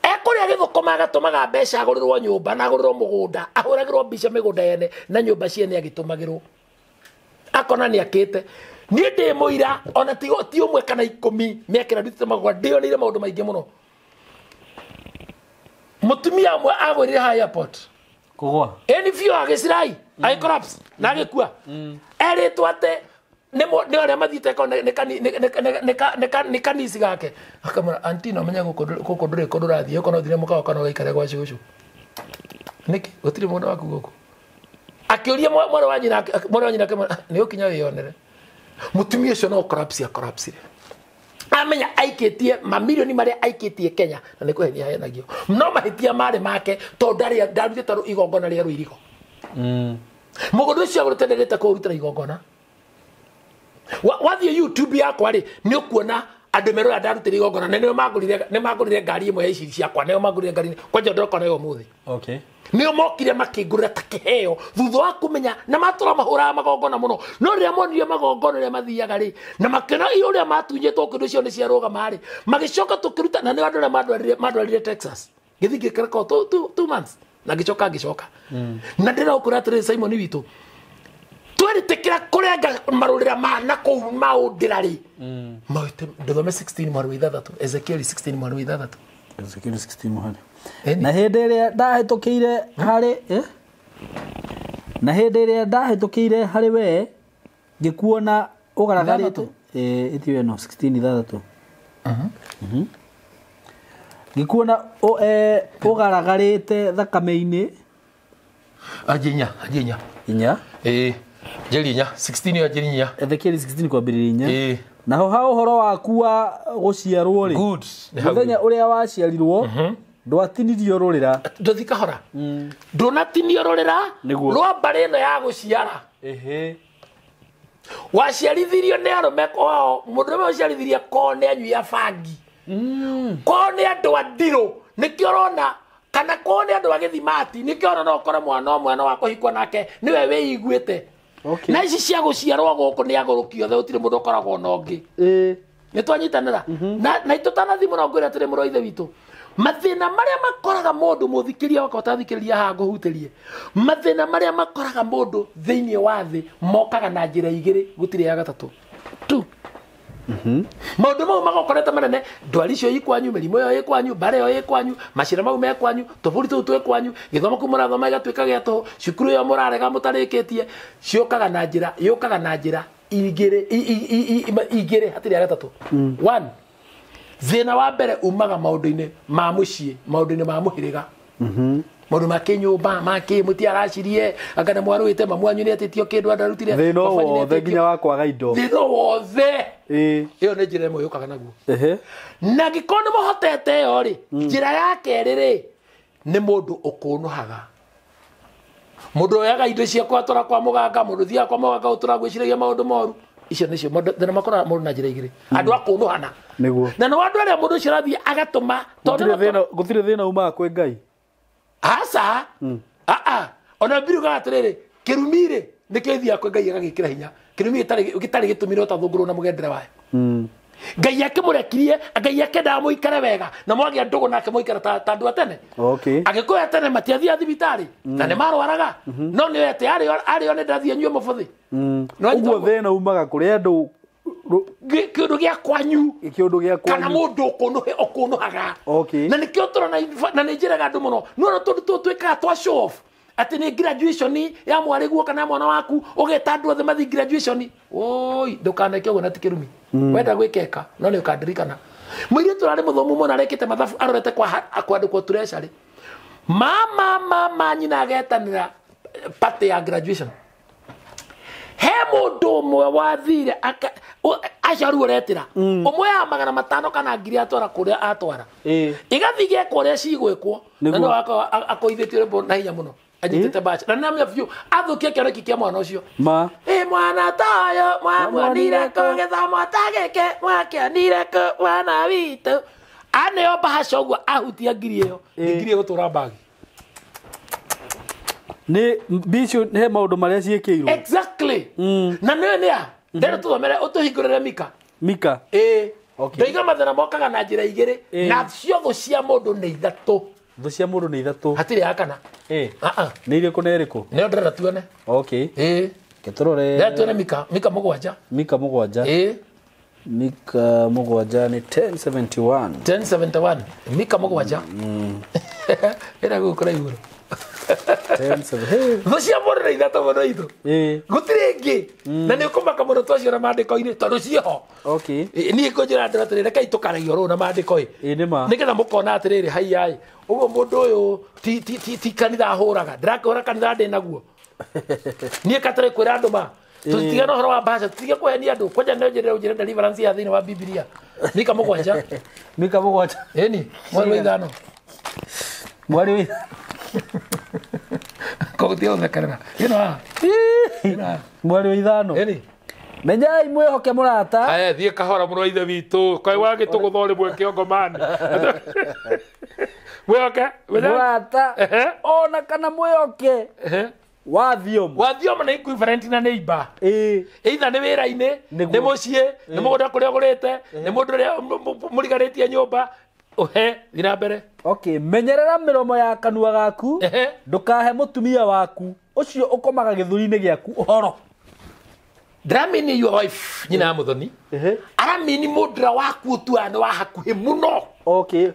Speaker 1: ekũrĩa gĩthũkũma agatũmaga mbeca agũrĩrwo nyũmba na agũrĩrwo mũgũnda, ahũragĩrwo mbica mĩgũnda yene na nyũmba ciene agĩtũmagĩrwo. Akona nĩ akĩte. Niĩ ndĩ mũira ona ti ũmwe kana 10 mĩaka ĩrĩa ndutĩte magũrũ ndĩoneire maũndũ maingĩ mũno. Mũtumia ũmwe agũrire haha airport.
Speaker 2: Kũgũa.
Speaker 1: Ĩni biũ agĩcirai, agĩ collapse na agĩkua. Erĩtwo atĩ nĩ arĩa mathiĩte nĩ kanisi gake. Akamwĩra auntie no menye gũkũ ndũrĩ kũndũ ũrathiĩ, ũkorwo ũthire mũkawa kana ũgaikare gwa cũcũ. Nĩkĩ gũtirĩ mũndũ waku gũkũ? Akĩũria mwarĩ wa nyina, akĩmwĩra nĩ ũkinya wĩyonere. Mũtumia ũcio no collapse akollapsire. Amenya aikĩtie mamirioni marĩa aikĩtie Kenya na nĩ kũhenia ahenagio. No mahĩtia marĩ make tondũ ndarutĩte igongona rĩa rũirigo. Mũgũnda ũcio agũrĩte ndarĩte kũũrutĩra igongona. Wathiĩ YouTube yakwa rĩ, nĩ ũkuona andũ merũra ndarutĩra igongona na nĩo mangũrire ngari ĩmwe ya ici ciakwa, nĩo mangũrire ngari kwanja ndĩroka nayo ũmũthĩ.
Speaker 2: Okay.
Speaker 1: Nĩo mokire makĩngũrĩra ta kĩheo thutha wa kũmenya na matũra mahũraga magongona mũno, no rĩrĩa monire magongona ũrĩa mathiaga rĩ, na makĩona ũrĩa matunyĩtwo kĩndũ icio nĩ ciarũgama rĩ, magĩcoka tũkĩruta na nĩo andũ arĩa mandwarire Texas. Ngĩthiĩ ngĩikara kũu 2 months na ngĩcoka ngĩcoka. Na ndĩraũkũra atĩrĩrĩ Simon witũ, tweritĩkĩra kũrenga marũrĩra ma na kũu maũndĩra rĩ, ndũthome 16 mweri wa 6, Ezekiel 16 mweri wa 6.
Speaker 2: Ezekiel 16 mweri. Na hĩndĩ ĩrĩa ndahĩtũkĩire harĩ na hĩndĩ ĩrĩa ndahĩtũkĩire harĩ we ngĩkuona ũgaragarĩte ĩtiwe no 16 6. Ngĩkuona ũgaragarĩte thakame-inĩ.
Speaker 1: Anjinya inya. Njeri inya 16 ya njeri inya.
Speaker 2: Ezekiel 16 kwambĩrĩria inya. Naho ha ũhoro waku wa gũciarwo rĩ, mũthenya ũrĩa waciarirwo ndwatinirio rũrĩra.
Speaker 1: Ndũthi kahora. Ndũnatinio rũrĩra rwa mbarĩ ĩno ya gũciara. Waciarithirio nĩ arũme kwao, mũndũ ũmwe ũciarithirie kwao nĩ anyui a bangi. Kwao nĩ andũ a ndirũ, nĩkĩo ũrona kana kwao nĩ andũ a gĩthimati, nĩkĩo ũrona no ũkore mwana ũmwe no wakũhikwo nake nĩwe wĩiguĩte. Na ici cia gũciarwo gũkũ nĩ agũrũki othe, gũtirĩ mũndũ ũkoragwo na ũngĩ. Nĩ twanyitanĩra. Na itũtanathi mũno ngwĩra atĩrĩ mũrũ wa ithe witũ, mathĩna marĩa makoraga mũndũ mũthikĩria wakwa ũtathikĩrĩria haha ngũhutĩrie, mathĩna marĩa makoraga mũndũ thĩinĩ wa thĩ mokaga na njĩra igĩrĩ, gũtirĩ ya gatatũ tu. Maũndũ mau magokorete manene, ndwari icio ĩ kwanyu, mĩrimũ ĩyo ĩ kwanyu, mbara ĩyo ĩ kwanyu, macira mau me kwanyu, tũbũri tũu twĩ kwanyu, gĩthomo kĩu mũrathoma gĩgatuĩka gĩa tũhũ, cukuru ĩyo mũrarega mũtarĩkĩtie, ciũkaga na njĩra, yũkaga na njĩra igĩrĩ, igĩrĩ, hatirĩ ya gatatũ. One, thĩna wa mbere umaga maũndũ-inĩ ma mũciĩ, maũndũ-inĩ ma mũhĩrĩga. Maũndũ ma kĩnyũmba, ma kĩ mũtiaracirie, anga nĩ mwarũĩte, mamu wanyu nĩetĩtio kĩndũ andarutire.
Speaker 2: Thĩna wothe nginya wa kwaga indo.
Speaker 1: Thĩna wothe. Ĩyo nĩ njĩra ĩmwe yũkaga naguo. Na angĩkorwo nĩ mũhotete ĩyo rĩ, njĩra ya kerĩ rĩ, nĩ mũndũ ũkũnũhaga. Mũndũ oyaga indo ciakwa atwara kwa mũganga, mũndũ ũthiaga kwa mũganga ũtũra gwĩciragia maũndũ moru. Icio nĩcio thĩna makoraga mũndũ na njĩra igĩrĩ. Andũ a kũnũhana.
Speaker 2: Nĩguo.
Speaker 1: Na nĩ andũ arĩa mũndũ ũcio arathiĩ agatũma tondũ
Speaker 2: gũtirĩ thĩna umaga kwĩ Ngai.
Speaker 1: Aca. Ona mbirugaga atĩrĩrĩ, kĩrumi rĩ, nĩkĩo ĩthiaga kwĩ Ngai agagĩkĩra hinya. Kĩrumi gĩtarĩ gĩtũmire ũtathũngũrwo na mũgendere wayo. Ngai akĩmũrekirie, Ngai akĩendaga mũikare wega na mwagĩa ndũgũ nake mũikare ta andũ a tene.
Speaker 2: Okay.
Speaker 1: Agĩkũyũ a tene matiathiaga thibitarĩ na nĩ marwaraga, no nĩ atĩ arĩo nĩ ndathiĩ nyue mũbũthĩ.
Speaker 2: Ũguo thĩna umaga kũrĩ andũ
Speaker 1: kĩũndũ gĩa kwanyu,
Speaker 2: kĩũndũ gĩa kwanyu,
Speaker 1: kana mũndũ ũkũnũhaga.
Speaker 2: Okay.
Speaker 1: Na nĩkĩo tũrona, na nĩ njĩraga andũ mũno, nĩwona tũndũ tũtũ twĩkaga twa show off atĩ nĩ graduation ya mwarĩguo kana mwana waku ũgeta andũ othe mathiĩ graduation. Oi, ndũkaneke ũguo na ti kĩrumi. Wenda gwĩkeka no nĩ ũkandirikana. Mũirĩtu ũrarĩ mũthomu mũno arekĩte mathabu arorete kwandĩkwo treasury. Mama nyina agetanĩra party ya graduation. He mũndũ ũmwe wathire acio rĩu ũretĩra ũmwe ya 500 kana 1000 atwara kũrĩa atwara, igathiĩ gekwo ũrĩa cigwĩkwo, na no akoithĩtio rwĩmbo na hinya mũno anyitĩte mbaca na nĩamenya biũ athũkia kĩoneki kĩa mwana ũcio.
Speaker 2: Ma
Speaker 1: mwana toyo mwamuonire kũ gĩthomo ta gĩkĩ mwakĩonire kũ mwana witũ. Aneo mbahaca ũguo ahutia ngiri ĩyo, ngiri ĩgũtũra mbagi.
Speaker 2: Nĩ mbicio he maũndũ marĩa ciĩkĩirwo.
Speaker 1: Exactly. Na nĩwe nĩa ndĩrĩ tũthomere ũtũhingũrĩre Mika.
Speaker 2: Mika.
Speaker 1: Ĩĩ. Ndoiga mathĩna mokaga na njĩra igĩrĩ, na cio thũ cia mũndũ nĩ ithatũ.
Speaker 2: Thũ cia mũndũ nĩ ithatũ.
Speaker 1: Hatirĩ ya kana.
Speaker 2: Nĩ irĩkũ na ĩrĩkũ?
Speaker 1: Nĩyo ndĩrenda tuone.
Speaker 2: Okay.
Speaker 1: Ĩĩ.
Speaker 2: Tũrore.
Speaker 1: Ndĩrenda tuone Mika, Mika 7.
Speaker 2: Mika 7.
Speaker 1: Ĩĩ.
Speaker 2: Mika 7 nĩ 1071.
Speaker 1: 1071. Mika 7. Ĩra gũkũ igũrũ.
Speaker 2: 10 7.
Speaker 1: Thũ cia mũndũ nĩ ithatũ mũno itũ. Gũtirĩ ĩngĩ. Na nĩ ũkũmaka mũno twaciona maandĩko-inĩ tondũ ciĩho.
Speaker 2: Okay.
Speaker 1: Niĩ ngũnjĩra andũ atĩrĩrĩ, rekei tũkaragia ũrũ na maandĩko ĩ.
Speaker 2: Ĩ nĩ ma.
Speaker 1: Nĩgetha mũkona atĩrĩrĩ, haiya ĩ, ũguo mũndũ ũyũ ti kanitha ahũraga. Ndĩrakĩhũra kanitha ndĩ naguo. Niĩ katarĩ kwĩra andũ ma. Tũtige na ũhoro wa mbaca, tũtige kũhenia andũ. Kwanja nĩ ũnjĩrĩre ũnjĩre deliverance ya thĩinĩ wa Bibilia. Mika 7.
Speaker 2: Mika 7.
Speaker 1: Ĩni, mweri wa 5.
Speaker 2: Mweri wa
Speaker 1: Koguo ũthekerera. Ĩno haha.
Speaker 2: Mweri wa 5.
Speaker 1: Ĩni.
Speaker 2: Menyai mwĩhoke mũrata.
Speaker 1: Aya thiĩ kahora mũno ithe witũ. Kaĩ wagĩtũgũtha rĩmwe kĩongo mani. Mwĩhoke
Speaker 2: mũrata. Ona kana mwĩhoke. Wathiomo.
Speaker 1: Wathiomo nĩ equivalent na neighbor.
Speaker 2: Ĩĩ.
Speaker 1: Either nĩ wĩra-inĩ, nĩ mũciĩ, nĩ mũgũnda kũrĩa ũgũrĩte, nĩ mũndũ ũrĩa mũriganĩtie nyũmba. Ũhe, thiĩ na mbere.
Speaker 2: Okay, menyerera mĩromo ya kanua gaku, ndũkahe mũtumia waku ũcio ũkomaga gĩthũri-inĩ gĩaku ũhoro.
Speaker 1: Ndĩramini your wife nyina ya mũthoni. Aramini mũndũra waku ũtuaga nĩ wa hakuhĩ mũno.
Speaker 2: Okay.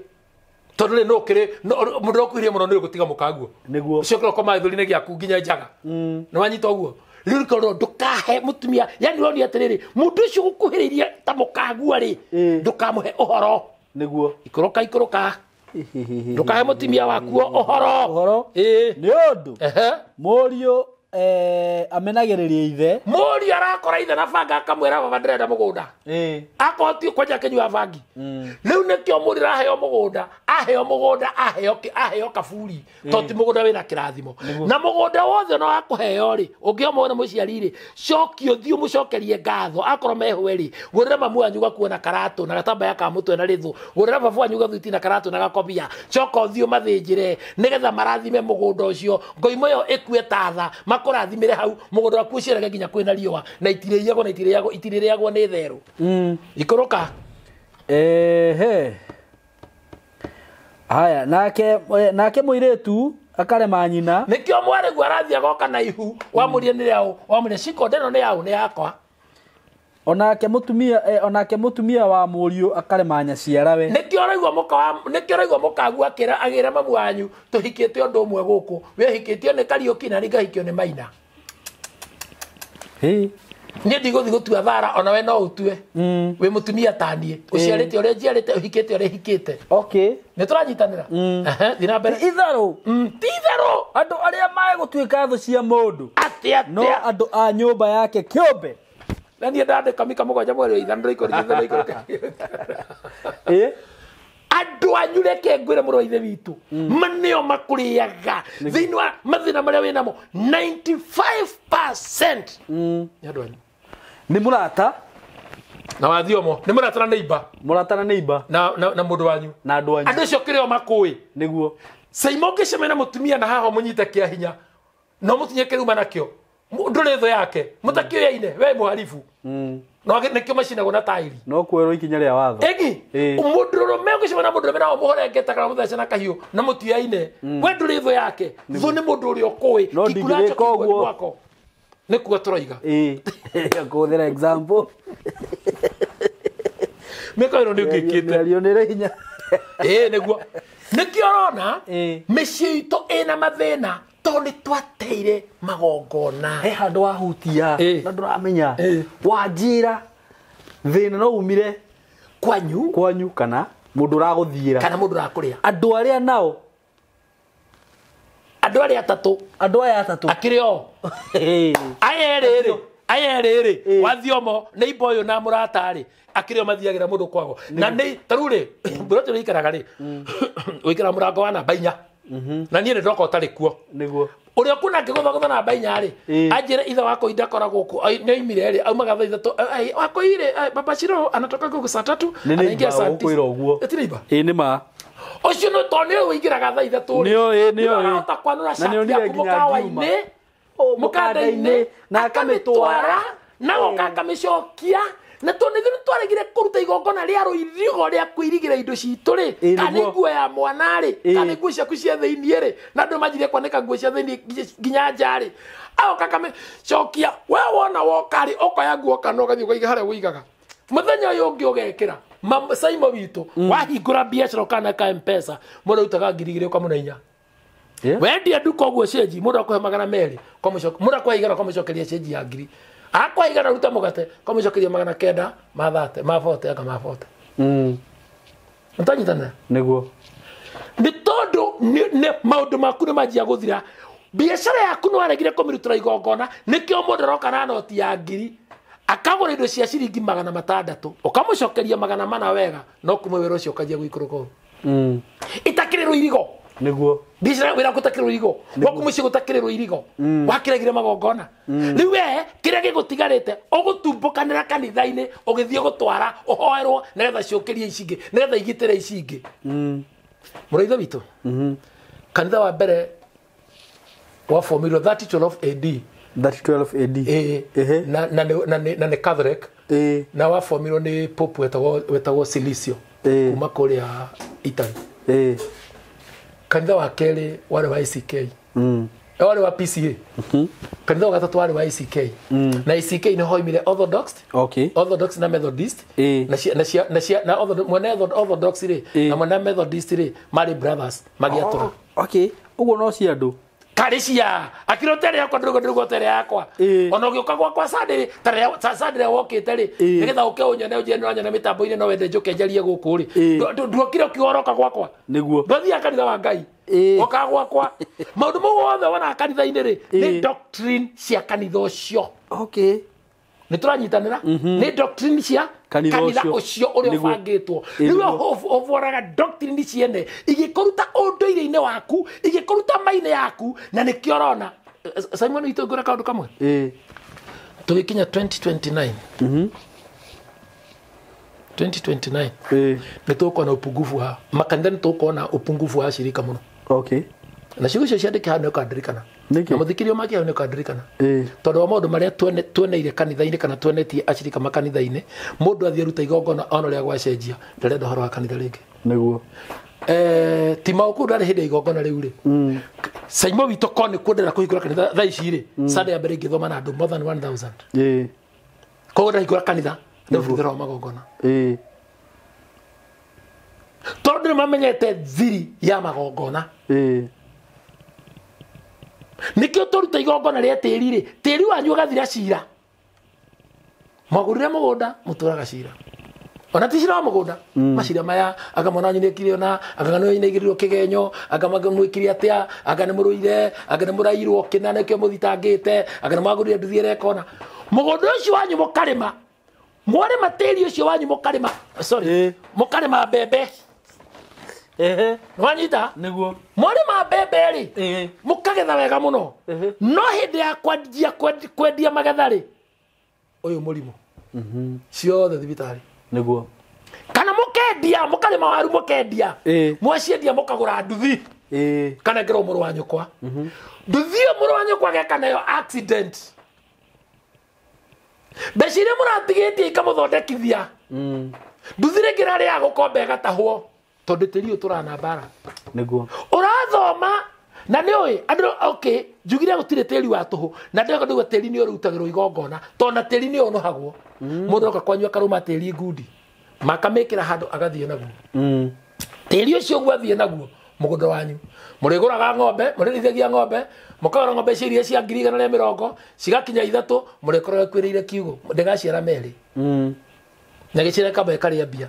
Speaker 1: Tondũ rĩ no ũkĩrĩ mũndũ ũrĩa ũkuhĩrĩirie mũno nĩ ũgũtiga mũkaguo.
Speaker 2: Nĩguo.
Speaker 1: Ũcio ũkĩra ũkomaga gĩthũri-inĩ gĩaku nginya njaga. Nĩ wanyita ũguo? Rĩu korwo ndũkahe mũtumia, yani ũronia atĩrĩrĩ, mũndũ ũcio ũgũkuhĩrĩirie ta mũkagua rĩ, ndũkamũhe ũhoro.
Speaker 2: Nĩguo.
Speaker 1: Ikũrũka ikũrũka. Ndũkahe mũtumia waku ũhoro.
Speaker 2: Ũhoro.
Speaker 1: Ĩĩ.
Speaker 2: Nĩ ũndũ. Mũriũ amenagĩrĩria ithe.
Speaker 1: Mũriũ arakora ithe na banga akamwĩra baba ndĩrenda mũgũnda. Akorwo ti kwanja akĩnyua bangi. Rĩu nĩkĩo mũriũ araheo mũgũnda, aheo mũgũnda, aheo kaburi, tondũ ti mũgũnda wĩna kĩrathimo. Na mũgũnda wothe no akũheo rĩ, ũngĩheo mũgũnda mũciari rĩ, cokia ũthiĩ ũmũcokerie ngatho, akorwo mehwe rĩ, gũrĩra mamu wanyu gakuo na karatũ na gatambaya ka mũtwe na rĩthũ, gũrĩra babu wanyu gathuti na karatũ na gakobia, coka ũthiĩ ũmathĩnjĩre nĩgetha marathime mũgũnda ũcio, ngoimo ĩyo ĩkue tatha, makũrathimĩre hau, mũgũnda waku ũciarage nginya kwĩna riũa, na itirĩiyagwo na itirĩrĩagwo nĩ therũ. Ikũrũka.
Speaker 2: Ehe. Haya, nake mũirĩtu akarema nyina.
Speaker 1: Nĩkĩo mwarĩguo arathiĩ agoka na ihu, wamũria nĩ rĩaũ, wamũria cikonde ĩno nĩ yaũ, nĩ yakwa.
Speaker 2: Onake mũtumia wa mũriũ akarema nyaciarawe.
Speaker 1: Nĩkĩo ũraigua mũkagu akĩra agĩra mamu wanyu tũhikĩte ũndũ ũmwe gũkũ, we hikĩtio nĩ Kariũki na niĩ ngahikio nĩ Maina. Niĩ ndigũthiĩ gũtua thara ona we no ũtue. Wĩ mũtumia ta niĩ, ũciarĩte ũrĩa njiarĩte, ũhikĩte ũrĩa hikĩte.
Speaker 2: Okay.
Speaker 1: Nĩ tũranyitanĩra? Thiĩ na mbere.
Speaker 2: Ti itherũ.
Speaker 1: Ti itherũ.
Speaker 2: Andũ arĩa magũtuĩka thũ cia mũndũ.
Speaker 1: Atĩa,
Speaker 2: No andũ a nyũmba yake kĩũmbe.
Speaker 1: Na niĩ ndandĩka Mika 7 mweri wa 5 ndĩraikũrũkĩte ndĩraikũrũka. Andũ anyu reke ngwĩre mũrũ wa ithe witũ, manĩo makũrĩaga thĩinĩ wa mathĩna marĩa wĩnamo 95% nĩ andũ anyu.
Speaker 2: Nĩ mũrata
Speaker 1: na wathiomo, nĩ mũrata na neighbor.
Speaker 2: Mũrata na neighbor.
Speaker 1: Na mũndũ wanyu.
Speaker 2: Na andũ anyu.
Speaker 1: Andũ acio kĩrĩo makũĩ.
Speaker 2: Nĩguo.
Speaker 1: Saimo ũngĩcemania na mũtumia na haha mũnyite kĩa hinya, no mũtinye kĩruma nakĩo, ndũrĩ thũ yake, mũtakĩoyaine, we mũharibu. No nĩkĩo macinagwo na tairi.
Speaker 2: No kuoerwo ikinya rĩa watho.
Speaker 1: Egi mũndũrũme ũgĩcemania na mũndũrũme na ũmũhorengete kana ũmũthece na kahiũ na mũtiaine, we ndũrĩ thũ yake. Thũ nĩ mũndũ ũrĩa ũkũĩ.
Speaker 2: No
Speaker 1: Kikuracho
Speaker 2: ndingĩgĩka
Speaker 1: kĩguo
Speaker 2: ũguo.
Speaker 1: gwako. Nĩkuo tũroiga.
Speaker 2: Kũhũthĩra example.
Speaker 1: Mĩaka ĩno nĩ ũngĩkĩte.
Speaker 2: Mĩario nĩ ĩrĩ hinya.
Speaker 1: Ĩĩ nĩguo. Nĩkĩo ũrona mĩciĩ itũ ĩna mathĩna tondũ nĩ twateire magongona.
Speaker 2: He handũ wahutia na ndũramenya. Wanjĩra thĩna no umire
Speaker 1: kwanyu
Speaker 2: kana mũndũ ũragũthiĩra
Speaker 1: kana mũndũ ũrakũrĩa.
Speaker 2: Andũ arĩa nao
Speaker 1: andũ arĩa atatũ,
Speaker 2: andũ aya atatũ
Speaker 1: akĩrĩ o aya erĩ rĩ, aya erĩ rĩ, wathiomo nĩ imba ũyũ na mũrata rĩ, akĩrĩ o mathiagĩra mũndũ kwago. Na nĩ tarĩu rĩ, mbũrũ ũrĩa ũikaraga rĩ, ũikaraga mũrango wa namba 4. Na niĩ nĩ ndoka ũtarĩ kuo.
Speaker 2: Nĩguo.
Speaker 1: Ũrĩa ũkuona akĩgũthagũtha namba 4 rĩ, anjĩre ithe wakwa indakoragwo kuo, nĩ oimire rĩ, aumaga thaa 3, wakwa irĩ, Baba Shiro anatoka gũkũ saa 3,
Speaker 2: Nĩ
Speaker 1: anaingia
Speaker 2: neighbor
Speaker 1: saa
Speaker 2: ũgũkwĩra ũguo.
Speaker 1: 9. Ti neighbor?
Speaker 2: Ĩĩ nĩ ma.
Speaker 1: Ũcio nĩ tondũ nĩwe ũingĩraga thaa 3 rĩ.
Speaker 2: Nĩoĩ, nĩoĩ.
Speaker 1: Nĩwe kwanũra
Speaker 2: Na
Speaker 1: cati
Speaker 2: nĩonire
Speaker 1: yaku
Speaker 2: nginya
Speaker 1: mũkawa-inĩ, mũkanda-inĩ,
Speaker 2: na akamĩtwara,
Speaker 1: na goka akamĩcokia. Na tondũ ithuĩ nĩtwaregire kũruta igongona rĩa rũirigo rĩa kũirigĩra indo citũ rĩ, kana nĩ nguo ya mwana rĩ, kana nĩ nguo ciaku cia thĩiniĩ rĩ, na andũ manjirie kwanĩka nguo cia thĩiniĩ nginya nja rĩ, agoka akamĩcokia. We wona woka rĩ, ũkoya nguo kana ũgathiĩ ũkaiga harĩa ũigaga. Mũthenya ũyũ ũngĩ ũgekĩra Saimo witũ wahingũra biacara ũkana ka M-Pesa, mũndũ arutaga 2,000 ũkamũne 4. Wendia nduka ũguo cenji, mũndũ akũhe 200, mũndũ akũhe 100 ũkamũcokeria cenji ya 1,000. Akũhe 100 ruta mũgate, ũkamũcokeria 900 ma 30, ma 40, anga ma 40. Nĩtwanyitanĩra?
Speaker 2: Nĩguo.
Speaker 1: Nĩ tondũ maũndũ maku nĩ manjia gũthira. Biacara yaku nĩ waregire kũmĩrutĩra igongona, nĩkĩo mũndũ aroka na noti ya 1,000, akagũra indo cia ciringi 600, ũkamũcokeria 400 wega, no kuma wĩra ũcio ũkanjia gũikũrũka ũũ. Itakĩrĩ rũirigo.
Speaker 2: Nĩguo.
Speaker 1: Biacara wĩra gũtakĩrĩ rũirigo, gwaku mũciĩ gũtakĩrĩ rũirigo, wakĩregire magongona. Rĩu we kĩrĩa gĩgũtigarĩte ũgũtumbũkanĩra kanitha-inĩ ũgĩthiĩ gũtwara ũhoerwo nĩgetha ciũkĩrie ici ingĩ, nĩgetha igitĩre ici ingĩ. Mũrũ ithe witũ, kanitha wa mbere wabomirwo 3012 AD.
Speaker 2: 3012 AD.
Speaker 1: Na nĩ Catholic. Na wabomirwo nĩ Pope wetagwo Silicio kuma kũrĩa Italy. Kanitha wa kerĩ warĩ wa ACK. Warĩ wa PCA. Kanitha wa gatatũ warĩ wa ACK. Na ACK nĩ hoimire Orthodox. Orthodox na Methodist. Na mwena Orthodox rĩ, na mwena Methodist rĩ, marĩ brothers magĩatũra.
Speaker 2: Ũguo no cia andũ.
Speaker 1: Karĩ cia akĩrĩ tere yakwa ndũrũgo tere yakwa. Ona ũgĩũka gwakwa Sunday, tere Sunday wokĩte rĩ, nĩgetha ũke ũnyone ũnjĩre nĩ ũranyona mĩtambo-inĩ no wende njũke njarie gũkũ rĩ. Nduokire ũkiuga ũroka gwakwa.
Speaker 2: Nĩguo.
Speaker 1: Ndwathiaga kanitha wa Ngai. Ũkaga gwakwa. Maũndũ mau mothe wonaga kanitha-inĩ rĩ, nĩ doctrine cia kanitha ũcio. Nĩ tũranyitanĩra? Nĩ doctrine cia
Speaker 2: Kanitha
Speaker 1: kanitha
Speaker 2: ũcio.
Speaker 1: ũcio ũrĩa
Speaker 2: Nĩguo.
Speaker 1: ũbangĩtwo. Rĩu ũboraga doctrine ciene igĩkũruta ũndũire-inĩ waku, igĩkũruta maine yaku, na nĩkĩo ũrona. Simon witũ ngwĩre kaũndũ kamwe. Tũgĩkinya 2029. 2029. Nĩ tũkuona upungufu wa makanitha, nĩ tũkuona upungufu wa ashirika mũno. Na ciugo icio ciandĩke hau nĩ ũkandirikana.
Speaker 2: Nĩkĩ?
Speaker 1: Na mũthikĩria make hau nĩ ũkandirikana. Tondũ wa maũndũ marĩa tuoneire kanitha-inĩ kana tuonetie ashirika makanitha-inĩ, mũndũ athiĩ aruta igongona ona ũrĩa gwacenjia, ndarenda ũhoro wa kanitha rĩngĩ.
Speaker 2: Nĩguo.
Speaker 1: Ti maũkũ ndarĩ hĩndĩ ya igongona rĩu rĩ. Saimo witũ ko nĩ kuo ndĩrenda kũhingũra kanitha thaa ici rĩ, Sunday ya mbere ingĩthoma na andũ more than 1000. Koguo ndahingũra kanitha, ndĩrutĩra o magongona. Tondũ nĩ mamenyete thiri ya magongona. Nĩkĩo tũruta igongona rĩa tĩri rĩ, tĩri wanyu ũgathira cira. Mwagũrire mũgũnda, mũtũraga cira. Ona ti cira wa mũgũnda, macira maya, anga mwana wanyu nĩekire ũna, anga nĩ nĩaigĩrĩirwo kĩgenyo, anga mwĩkire atĩa, anga nĩ mũrũire, anga nĩ mũrairwo kĩna nĩkĩo mũthitangĩte, anga nĩ mwagũrire nduthi ĩreka ũna. Mũgũnda ũcio wanyu mũkarĩma, mwarĩma tĩri ũcio wanyu mũkarĩma, sorry, mũkarĩma mbembe. Nĩwanyita?
Speaker 2: Nĩguo.
Speaker 1: Mwarĩma mbembe rĩ, mũkagetha wega mũno. No hĩndĩ ya kwendia kwendia magetha rĩ, ũyũ mũrimũ. Ciothe thibitarĩ.
Speaker 2: Nĩguo.
Speaker 1: Kana mũkendia, mũkarĩma waru mũkendia. Mwaciendia mũkagũra nduthi. Kana ngerwo mũrũ wa nyũkwa. Nduthi ĩyo mũrũ wa nyũkwa ageka nayo accident. Mbeca iria mũratigĩtie ikamũthondekithia. Nduthi rĩngĩ rarĩ ya gũkomba ĩgatahwo tondũ tĩri ũyũ tũrana mbara.
Speaker 2: Nĩguo.
Speaker 1: Ũrathoma na nĩ ũĩ andũ okay njugire gũtirĩ tĩri wa tũhũ na ndĩreka ndauga tĩri nĩ ũrutagĩrwo igongona tondũ na tĩri nĩ ũnũhagwo. Mũndũ oka kwanyu akarũma tĩri ngundi makamĩkĩra handũ agathiĩ naguo. Tĩri ũcio ũguo athiĩ naguo mũgũnda wanyu mũrĩgũraga ng'ombe mũrĩrithagia ng'ombe mũkagũra ng'ombe cia iria cia 120,000 cigakinya 3 mũrĩkoragwo ĩkuĩrĩire kiugũ ndĩgaciara merĩ. Na gĩciara kamba ĩkarĩa mbia.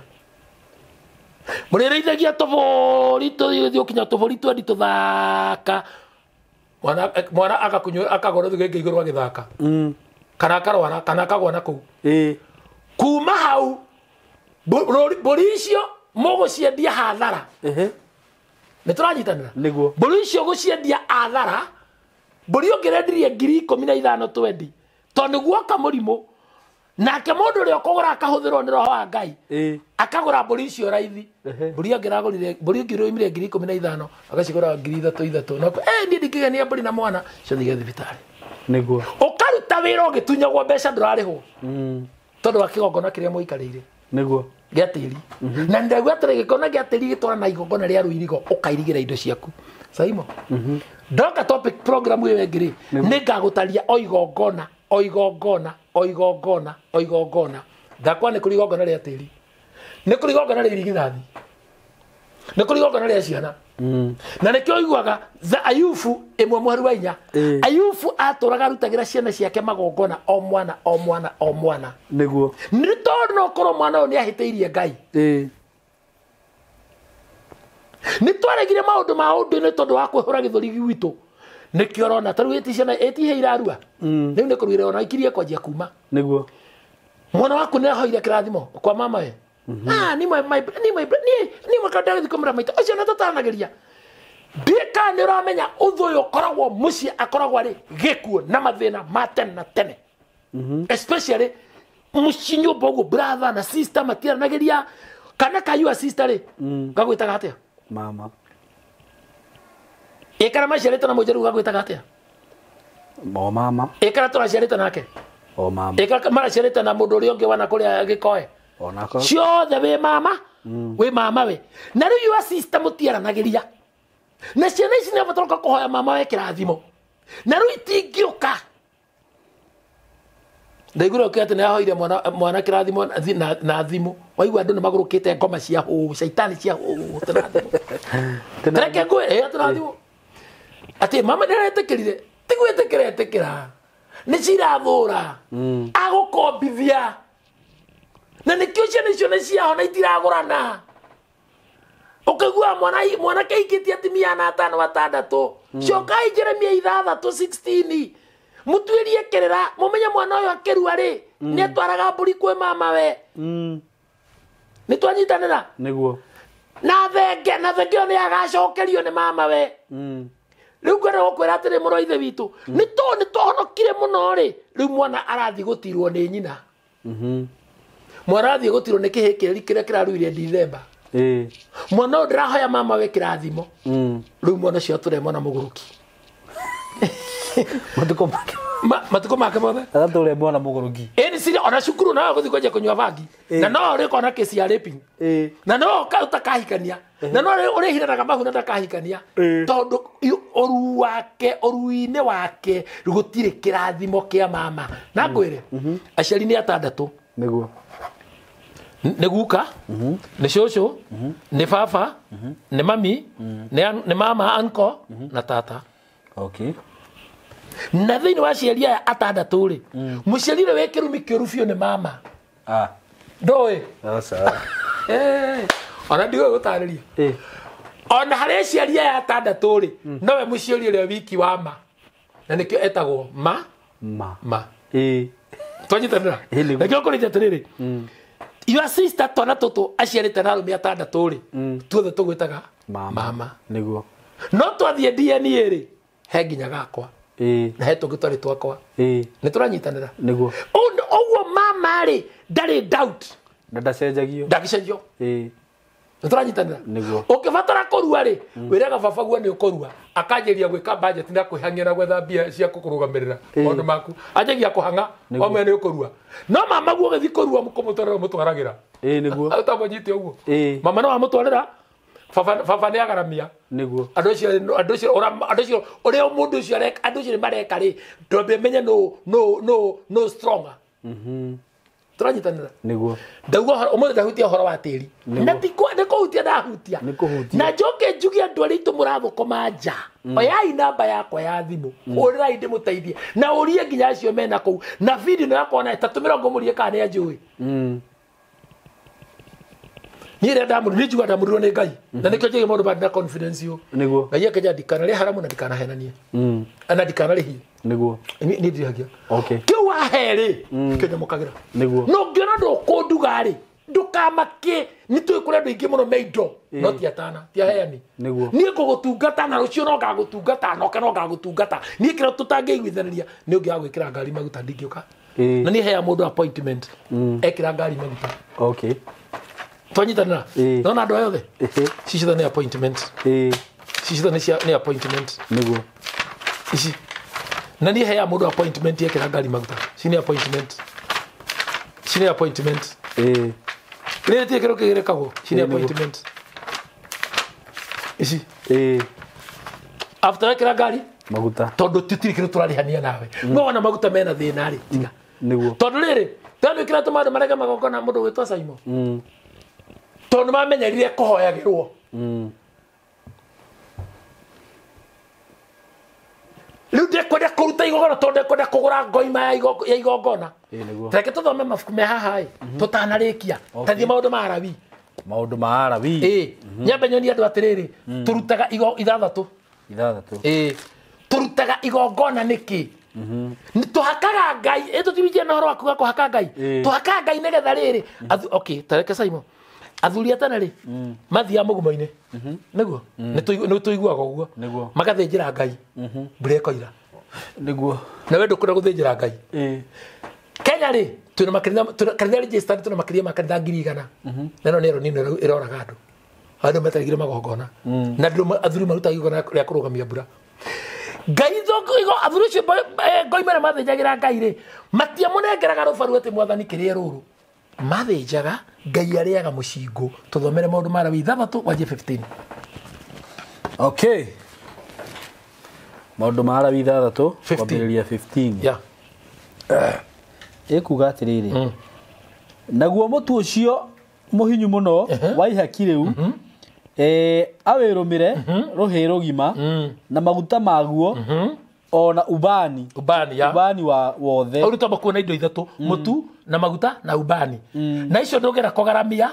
Speaker 1: Mũrĩrĩithagia tũbũri tũthiĩ ũkinya tũbũri twendi tũthaka mwana akakunyua akagora thugenge igũrũ agĩthaka. Kana akarwara kana akagwa na kũu. Kuma hau mbũri icio mũgũciendia hathara. Nĩ tũranyitanĩra?
Speaker 2: Nĩguo.
Speaker 1: Mbũri icio gũciendia hathara mbũri ũngĩrendirie 15,000 twendi tondũ nĩguoka mũrimũ nake mũndũ ũrĩa ũkũgũra akahũthĩrwo nĩ roho wa Ngai akagũra mbũri icio raithi. Mbũri angĩragũrire mbũri ĩngĩ 15,000 agacigũra 3,000 na niĩ ndingĩgenia mbũri na mwana ciothe thibitarĩ.
Speaker 2: Nĩguo.
Speaker 1: Ũkaruta wĩra ũgĩtunyagwo mbeca ndũrarĩhwo tondũ wa kĩgongona kĩrĩa mũikarĩire.
Speaker 2: Nĩguo.
Speaker 1: Gĩa tĩri. Na ndaigua atĩrĩ gĩkona gĩa tĩri gĩtwara na igongona rĩa rũirigo ũkairigĩra indo ciaku. Saimo. Ndoka topic program ĩyo ĩngĩ rĩ nĩngagũtaria o igongona o igongona o igongona o igongona. Ndakwa nĩ kũrĩ igongona rĩa tĩri. Nĩ kũrĩ igongona rĩa irigithathi. Nĩ kũrĩ igongona rĩa ciana. Na nĩkĩo ũiguaga Ayubu 1:4. Ayubu atũraga arutagĩra ciana ciake magongona o mwana o mwana o mwana.
Speaker 2: Nĩguo.
Speaker 1: Nĩ tondũ no korwo mwana ũyũ nĩahĩtĩirie Ngai. Nĩ twaregire maũndũ ma ũndũ-inĩ tondũ wa kwĩhũra gĩthũri gwitũ. Nĩkĩo ũrona ta rĩu ĩti ciana ĩtihe irarua. Rĩu nĩ kũruire ona ikirie kwanjia kuma.
Speaker 2: Nĩguo.
Speaker 1: Mwana waku nĩ ahoire kĩrathimo kwa mama we. Ni my ni my ni makanda gĩthiko mra maita ũcio na tũtanagĩria. Ndika nĩ ũramenya ũthũ ũyũ ũkoragwo mũciĩ akoragwo arĩ gĩkuũ na mathĩna ma tene na tene. Especially mũciĩ nyũmba ũguo brother na sister matiaranagĩria kana kayua sister rĩ gagwĩtaga atĩa?
Speaker 2: Mama.
Speaker 1: Ĩkara maciarĩtwo na mũnjeru gagwĩtaga atĩa?
Speaker 2: O mama.
Speaker 1: Ĩkara tũraciarĩtwo nake?
Speaker 2: O mama.
Speaker 1: Ĩkara maraciarĩtwo na mũndũ ũrĩa ũngĩ wana kũrĩa gĩkoe?
Speaker 2: Onako.
Speaker 1: Ciothe wĩ mama. Wĩ mama we. Na rĩu your sister mũtiaranagĩria. Na ciana ici nĩabatara kũhoya mama we kĩrathimo. Na rĩu itingĩũka. Ndaiguire ũkiuga atĩ nĩahoire mwana kĩrathimo na thimũ. Waigua andũ nĩmagũrũkĩte ngoma cia hũhũ, caitani cia hũhũ atĩ na thimũ. Reke ngwĩre atĩ na thimũ. Atĩ mama nĩaretĩkĩrire. Ti gwĩtĩkĩra etĩkĩra. Nĩ cirathũra. Agũkombithia. Na nĩkĩo ciana icio nĩ ciahona itiragũrana. Ũkaigua mwanake aingĩtie atumia na 5 6. Cokai Jeremia 6 16. Mũtuĩrie kĩrĩra mũmenye mwana ũyũ akĩrua rĩ nĩatwaraga mbũri kwĩ mama we. Nĩ twanyitanĩra?
Speaker 2: Nĩguo.
Speaker 1: Na thenge ĩyo nĩ agacokerio nĩ mama we. Rĩu ngwenda gũkwĩra atĩrĩ mũrũ wa ithe witũ nĩ tondũ nĩ twahonokire mũno rĩ rĩu mwana arathiĩ gũtirwo nĩ nyina. Mwana arathiĩ gũtirwo nĩ kĩhĩ kĩrĩa kĩraruire Dithemba. Mwana ũyũ ndĩrahoya mama we kĩrathimo. Rĩu mwana ũcio atũre mwana mũgũrũki.
Speaker 2: Matukũ make.
Speaker 1: Matukũ make mothe?
Speaker 2: Agatũre mwana mũgũrũki.
Speaker 1: Ĩni cira ona cukuru nawe gũthiĩ kwanjia kũnyua bangi. Na no ũrĩkona kesi ya raping. Na no ũtakahikania. Na no ũrĩhiranaga mahu na ndakahikania. Tondũ ũru wake ũru-inĩ wake gũtirĩ kĩrathimo kĩa mama. Na ngwĩre aciari nĩ 6.
Speaker 2: Nĩguo.
Speaker 1: Nĩ guka, nĩ cũcũ, nĩ baba, nĩ mami, nĩ mama uncle na tata.
Speaker 2: Okay.
Speaker 1: Na thĩinĩ wa aciari aya 6 rĩ, mũciari ũrĩa wĩ kĩrumi kĩũru biũ nĩ mama. Ndũĩ?
Speaker 2: Aca.
Speaker 1: Ona ndiũĩ gũtarĩria. Ona harĩ aciari aya 6 rĩ, nowe mũciari ũrĩa wiki wa ma. Na nĩkĩo etagwo ma. Ma. Twanyitanĩra? Nĩkĩo ngũrĩte atĩrĩrĩ. Your sister twana tũtũ aciarĩte na arũme 6 rĩ, tuothe tũgwĩtaga mama.
Speaker 2: Nĩguo.
Speaker 1: No twathiĩ DNA rĩ, he nginya gakwa. Na he tũngĩ twarĩ twakwa. Nĩ tũranyitanĩra?
Speaker 2: Nĩguo.
Speaker 1: Ũguo mama rĩ, ndarĩ doubt.
Speaker 2: Na ndacenjagio.
Speaker 1: Ndangĩcenjio. Nĩtũranyitanĩra? Ũngĩbatara kũrua rĩ, wĩraga baba guo nĩ ũkũrua, akanjĩria gwĩka budget na kwĩhang'ia na gwetha mbia cia gũkũrũgamĩrĩra maũndũ maku, anjagia kũhang'a wamwĩra nĩ ũkũrua. No mama guo ũgĩthiĩ kũrua kũmũtwarĩra ũmũtwaragĩra.
Speaker 2: Nĩguo.
Speaker 1: Ũtamũnyite ũguo. Mama no amũtwarĩra, baba nĩ agaramia.
Speaker 2: Nĩguo.
Speaker 1: Andũ acio ũrĩa mũndũ ũcio areka, andũ acio mareka rĩ, ndwambe menye no stronger. Tũranyitanĩra?
Speaker 2: Nĩguo.
Speaker 1: Ndauga ũmũthĩ ndahutia ũhoro wa tĩri. Na ti nĩ kũhutia ndahutia.
Speaker 2: Nĩ kũhutia.
Speaker 1: Na njoke njuge andũ arĩa aitũ mũrathũkũma nja. Oyai namba yakwa ya thimũ. Hũrĩrai ndĩmũteithie. Na ũrie nginya acio mena kũu. Na video ĩno yakwa ona ĩtatũ mĩrongo mũrie kana nĩ anjũĩ. Niĩ rĩrĩa ndamũrirwo, niĩ njugaga ndamũrirwo nĩ Ngai. Na nĩkĩo njĩge maũndũ maya ndĩ na confidence ũyũ.
Speaker 2: Nĩguo.
Speaker 1: Ngai akĩnjĩra ndikanarĩe haramu na ndikanahenanie. Na ndikanarĩhie.
Speaker 2: Nĩguo.
Speaker 1: Niĩ ndirĩhagia.
Speaker 2: Okay.
Speaker 1: Kĩu wahe rĩ, kĩo nyamũkagĩra.
Speaker 2: Nĩguo.
Speaker 1: No ũngĩona ndũkũnduga rĩ, ndũkamake. Nĩ tũĩ kũrĩ andũ aingĩ mũno me indo, no ti atana, ti aheani.
Speaker 2: Nĩguo.
Speaker 1: Niĩ ngũgũtungata na rũciũ no ngagũtungata, na ũke no ngagũtungata. Niĩ kĩrĩa tũtangĩiguithanĩria nĩ ũngĩ wa gwĩkĩra ngari maguta ndingĩũka. Na niĩ heaga mũndũ appointment, ekĩra ngari maguta.
Speaker 2: Okay.
Speaker 1: Twanyitanĩra? Nona andũ aya othe? Ici ciothe nĩ appointment. Ici ciothe nĩ appointment.
Speaker 2: Nĩguo.
Speaker 1: Ici. Na niĩ heaga mũndũ appointment ekĩra ngari maguta. Ici nĩ appointment. Ici nĩ appointment. Rĩrĩ ti kĩndũ kĩgĩrĩkagwo. Ici nĩ appointment. Ici. After wekĩra ngari
Speaker 2: maguta,
Speaker 1: tondũ tũtirĩ kĩndũ tũrarĩhania nawe. No wona maguta mena thĩna rĩ, tiga.
Speaker 2: Nĩguo.
Speaker 1: Tondũ rĩrĩ, tondũ kĩrĩa tũma andũ marege magongona mũndũ ũgwĩtwo Simon. Tondũ mamenyerire kũhoyagĩrwo. Rĩu ndekwenda kũruta igongona tondũ ndekwenda kũgũra ngoima ya igongona. Reke tũthome mabuku me haha ĩ, tũtanarĩkia. Tathiĩ maũndũ ma Arawi.
Speaker 2: Maũndũ ma Arawi.
Speaker 1: Nyambe nyonie andũ atĩrĩrĩ, tũrutaga ithathatũ.
Speaker 2: Ithathatũ.
Speaker 1: Tũrutaga igongona nĩkĩ? Tũhakaga Ngai, tũtiwinjia na ũhoro wa kuga kũhaka Ngai. Tũhakaga Ngai nĩgetha rĩrĩ. Okay, tareke Simon. Athuri a tene rĩ, mathiaga mũgumo-inĩ. Nĩguo? Nĩ tũiguaga ũguo. Magathĩnjĩra Ngai. Mbura ĩkoira.
Speaker 2: Nĩguo.
Speaker 1: Na we ndũkwenda gũthĩnjĩra Ngai. Kenya rĩ, twĩna makanitha, kanitha registered twĩna makĩria ma kanitha 100,000. Na ĩno nĩ ĩro nini ĩroraga andũ. Andũ metarĩgire magongona. Na athuri marutaga igongona rĩa kũrũgamia mbura. Ngai athuri acio ngoima arĩa mathĩnjagĩra Ngai rĩ, matiamũnengeraga rũbaru atĩ mwathani kĩrĩa rũrũ. Mathĩnjaga Ngai arĩaga mũcingũ. Tũthomere maũndũ ma Lawi 6 wanjie 15.
Speaker 2: Okay. Maũndũ ma Lawi 6 kwambĩrĩria 15.
Speaker 1: Yeah.
Speaker 2: Ĩkuga atĩrĩrĩ. Naguo mũtu ũcio mũhinyu mũno wa ihaki rĩu, awĩrũmĩre rũhĩ rũgima na maguta maguo ona ubani.
Speaker 1: Ubani, ya.
Speaker 2: Ubani wa wothe.
Speaker 1: Ũruta makuo na indo ithatũ, mũtu na maguta na ubani. Na icio ndũngĩenda kũgaramia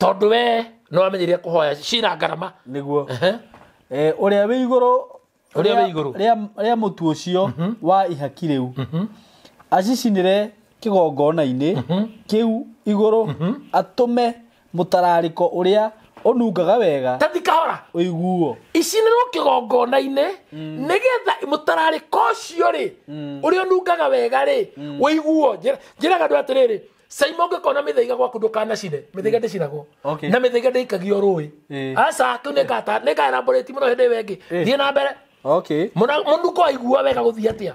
Speaker 1: tondũ we no wamenyeria kũhoya cina ngarama.
Speaker 2: Nĩguo. Ũrĩa wĩ igũrũ,
Speaker 1: Ũrĩa wĩ igũrũ.
Speaker 2: Rĩa mũtu ũcio wa ihaki rĩu. Acicinĩre kĩgongona-inĩ kĩu igũrũ, atũme mũtararĩko ũrĩa ũnungaga wega.
Speaker 1: Tathi kahora.
Speaker 2: Ũiguo.
Speaker 1: Icinĩrwo kĩgongona-inĩ nĩgetha mũtararĩko ũcio rĩ, ũrĩa ũnungaga wega rĩ, ũiguo. Njĩraga andũ atĩrĩrĩ, Simon ũngĩkona mĩthaiga gwaku ndũkanacine, mĩthaiga ndĩcinagwo. Na mĩthaiga ndĩikagio rũĩ. Aca, kĩu nĩ ngaelaborate mũno hĩndĩ ĩyo ĩngĩ. Thiĩ na mbere.
Speaker 2: Okay.
Speaker 1: Mũnungo waigua wega gũthiĩ atĩa?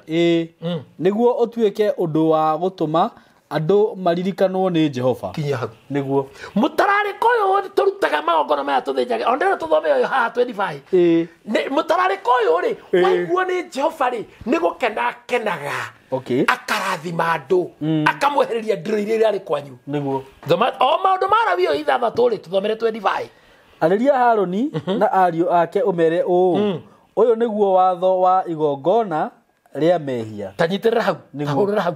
Speaker 2: Nĩguo ũtuĩke ũndũ wa gũtũma andũ maririkanwo nĩ Jehova.
Speaker 1: Kinyia hau.
Speaker 2: Nĩguo.
Speaker 1: Mũtararĩko ũyũ tũrutaga magongona maya tũthĩnjage. O ndĩrenda tũthome ũyũ haha 25. Mũtararĩko ũyũ rĩ, waiguo nĩ Jehova rĩ, nĩ gũkena akenaga.
Speaker 2: Okay.
Speaker 1: Akarathima andũ, akamwehereria ndĩro iria irarĩ kwanyu.
Speaker 2: Nĩguo.
Speaker 1: Thoma o maũndũ ma Lawi ũyũ 6 rĩ, tũthomere 25.
Speaker 2: Arĩria Harũni na ariũ ake ũmere ũũ. Ũyũ nĩguo watho wa igongona rĩa mehia.
Speaker 1: Ta nyitĩrĩra hau, ta hũrĩra hau.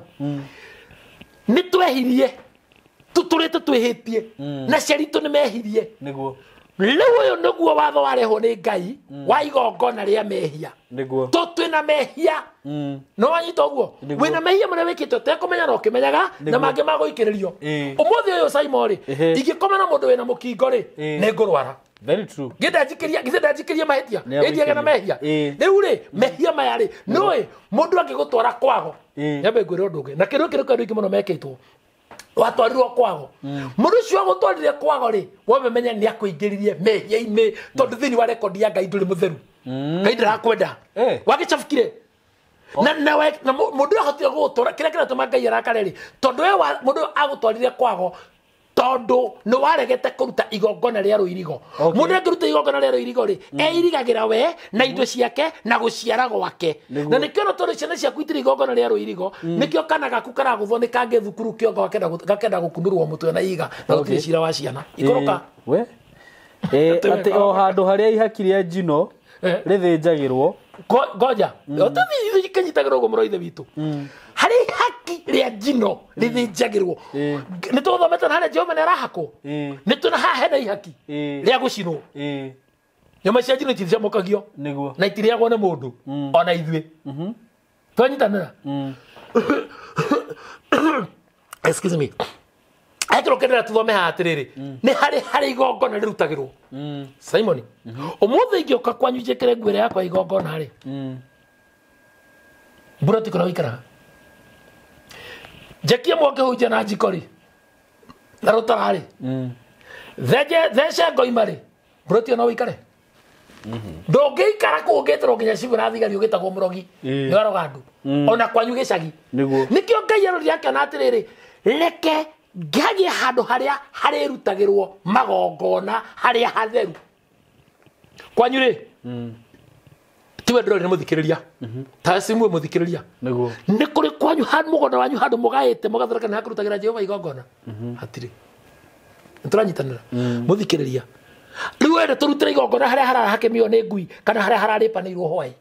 Speaker 1: Nĩ twehirie, tũtũrĩte twĩhĩtie, na aciari aitũ nĩ mehirie.
Speaker 2: Nĩguo.
Speaker 1: Rĩu ũyũ nĩguo watho warehwo nĩ Ngai wa igongona rĩa mehia.
Speaker 2: Nĩguo.
Speaker 1: Tũ twĩna mehia. No wanyita ũguo? Wĩna mehia marĩa wĩkĩte ũtekũmenya na ũkĩmenyaga, na mangĩ magũikĩrĩrio. Ũmũthĩ ũyũ Simon rĩ, ingĩkoma na mũndũ wĩna mũkingo rĩ, nĩ ngũrwara.
Speaker 2: Very true.
Speaker 1: Githĩ ndanjikĩria mahĩtia? Ĩndiage na mehia. Rĩu rĩ, mehia maya rĩ, nĩũĩ mũndũ angĩgũtwara kwago. Nyambe ngwĩre ũndũ ũngĩ. Na kĩndũ gĩkĩ nĩkĩo andũ aingĩ mũno mekĩtwo. Watwarirwo kwago. Mũndũ ũcio agũtwarire kwago rĩ, wamemenya nĩ akũingĩririe mehia-inĩ tondũ thĩinĩ wa rekondi ya Ngai ndũrĩ mũtheru. Ngai ndarakwenda. Wagĩcabukire. Na nawe na mũndũ ahotire gũgũtwara kĩrĩa kĩratũma Ngai arakare rĩ, tondũ we mũndũ agũtwarire kwago tondũ nĩ waregete kũruta igongona rĩa rũirigo. Mũndũ angĩruta igongona rĩa rũirigo rĩ, eirigagĩra we na indo ciake na gũciara gwake. Na nĩkĩo no tondũ ciana ciaku itirĩ igongona rĩa rũirigo, nĩkĩo kana gaku karagũthwo nĩ kangĩ thukuru kĩongo gakenda gũkunũrwo mũtwe na iga na gũtirĩ cira wa ciana. Ikũrũka.
Speaker 2: We. Atĩ o handũ harĩa ihaki rĩa njino rĩthĩnjagĩrwo.
Speaker 1: Ngoja. Ũtũthiĩ kĩnyitagĩrwo ũguo mũro ithe witũ. Harĩ ihaki rĩa njino rĩthĩnjagĩrwo. Nĩ tũthomete na harĩa Jehova nĩ arahakwo. Nĩ tũna haha hena ihaki rĩa gũcinwo. Nyama cia njino iticamũkagio.
Speaker 2: Nĩguo.
Speaker 1: Na itirĩagwo nĩ mũndũ ona ithuĩ. Twanyitanĩra. Excuse me. Ekero kendera tuthome haha atĩrĩrĩ, nĩ harĩ igongona rĩrutagĩrwo. Simon, ũmũthĩ ingĩũka kwanyu njĩkĩre nguo ĩrĩa yakwa igongona rĩ, mbura ti kũrĩa ũikaraga. Njekie mwaki hau na njiko rĩ, na rũtara rĩ, thece ngoima rĩ, mbura ti no ũikare. Ndũngĩikara kũu ũngĩtĩrwo nginya cibũ na thigari ũgĩtagwo mũrogi, nĩ waroga andũ. Ona kwanyu gĩcagi. Nĩkĩo Ngai arorire akĩona atĩrĩrĩ, reke ngagĩe handũ harĩa harĩrutagĩrwo magongona harĩa hatheru. Kwanyu rĩ, tiwe ndĩrorire mũthikĩrĩria. Ta simwe mũthikĩrĩria.
Speaker 2: Nĩguo.
Speaker 1: Nĩ kũrĩ kwanyu handũ mũgũnda wanyu handũ mũgaĩte mũgathondeka nĩ hakũrutagĩra Jehova igongona. Hatirĩ. Nĩ tũranyitanĩra. Mũthikĩrĩria. Rĩu wende tũrutĩre igongona harĩa harahakĩmio nĩ ngui kana harĩa hararĩpanĩirwo hwaĩ.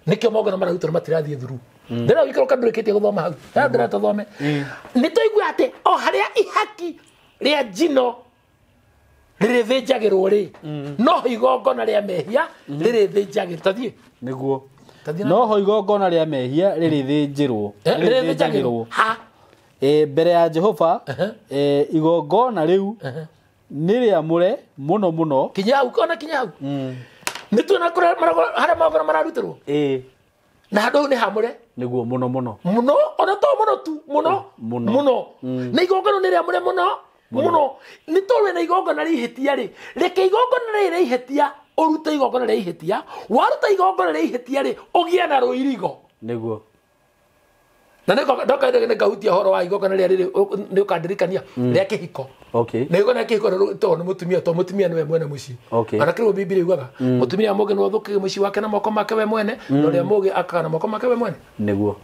Speaker 1: Nĩkĩo magongona mararutwo matirathiĩ thuru. Ndĩra wikoro ndũrĩkĩtie gũthoma hau. Ndĩra tũthome. Nĩ tũigua atĩ o harĩa ihaki rĩa njino rĩrĩthĩnjagĩrwo rĩ, no igongona rĩa mehia rĩrĩthĩnjagĩrwo. Tathiĩ.
Speaker 2: Nĩguo. No ho igongona rĩa mehia rĩrĩthĩnjĩrwo.
Speaker 1: Rĩrĩthĩnjagĩrwo. Ha.
Speaker 2: Mbere ya Jehova, igongona rĩu nĩ rĩamũre mũno mũno.
Speaker 1: Kinya hau, ona kinya hau. Nĩ tuona kũrĩa harĩa magongona mararutĩrwo. Na handũ hau nĩ hamũre.
Speaker 2: Nĩguo mũno mũno.
Speaker 1: Mũno, ona to mũno tu, mũno. Mũno. Na igongona nĩ rĩamũre mũno. Mũno. Nĩ tondũ na igongona rĩa ihĩtia rĩ, reke igongona rĩrĩ rĩa ihĩtia, ũrute igongona rĩa ihĩtia, waruta igongona rĩa ihĩtia rĩ, ũgĩe na rũirigo.
Speaker 2: Nĩguo.
Speaker 1: Na nĩ ngahutia ũhoro wa igongona rĩrĩa rĩrĩ nĩ ũkandirikania rĩa kĩhiko. Na igongona rĩa kĩhiko tondũ nĩ mũtumia, tondũ mũtumia nĩwe mwene mũciĩ. Ona kĩrĩa Bibilia yugaga, mũtumia mũũgĩ nĩwe ũthũkagia mũciĩ wake na moko make we mwene, na ũrĩa mũũgĩ akaga na moko make we mwene.
Speaker 2: Nĩguo.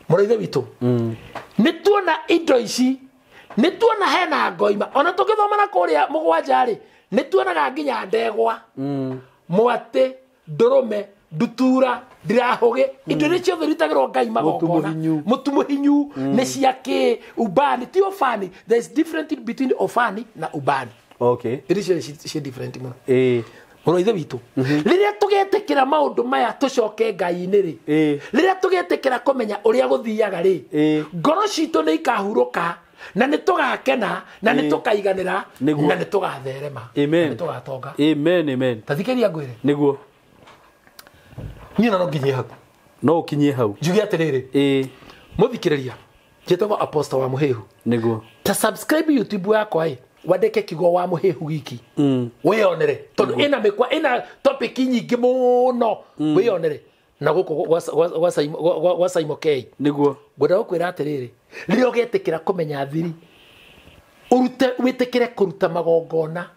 Speaker 1: Mũrũ ithe witũ, nĩ tuona indo ici, nĩ tuona hena ngoima, ona tũngĩthoma na kũrĩa mũgwanja rĩ, nĩ tuonaga nginya ndegwa, mwatĩ, ndũrũme, ndutura, ndirahũgĩ, indo iria ciothe irutagĩrwo Ngai magongona. Mũtu mũhinyu, nĩ cia kĩ, ubani, ti ubani. There is difference between ubani na ubani. Iria ciothe ci different mũno. Mũrũ ithe witũ, rĩrĩa tũgetĩkĩra maũndũ maya tũcoke Ngai-inĩ rĩ, rĩrĩa tũgetĩkĩra kũmenya ũrĩa gũthiaga rĩ, ngoro citũ nĩ ikahurũka, na nĩ tũgakena, na nĩ tũkaiganĩra, na nĩ tũgatherema, na nĩ tũgatonga.
Speaker 2: Amen, amen.
Speaker 1: Ta thikĩrĩria ngwĩre.
Speaker 2: Nĩguo.
Speaker 1: Niĩ no nginyie hau.
Speaker 2: No ũkinyie hau.
Speaker 1: Njuge atĩrĩrĩ. Mũthikĩrĩria, njĩtagwo Apostle wa Mũhĩhu.
Speaker 2: Nĩguo.
Speaker 1: Ta subscribe YouTube yakwa ĩ, wandĩke kiugo wa Mũhĩhu giki. Wĩyonere. Tondũ ĩna mĩkwa, ĩna topic nyingĩ mũno. Wĩyonere. Na gũkũ gwa Simon K.
Speaker 2: Nĩguo.
Speaker 1: Ngwenda gũkwĩra atĩrĩrĩ, rĩrĩa ũgetĩkĩra kũmenya thiri, ũrute, wĩtĩkĩre kũruta magongona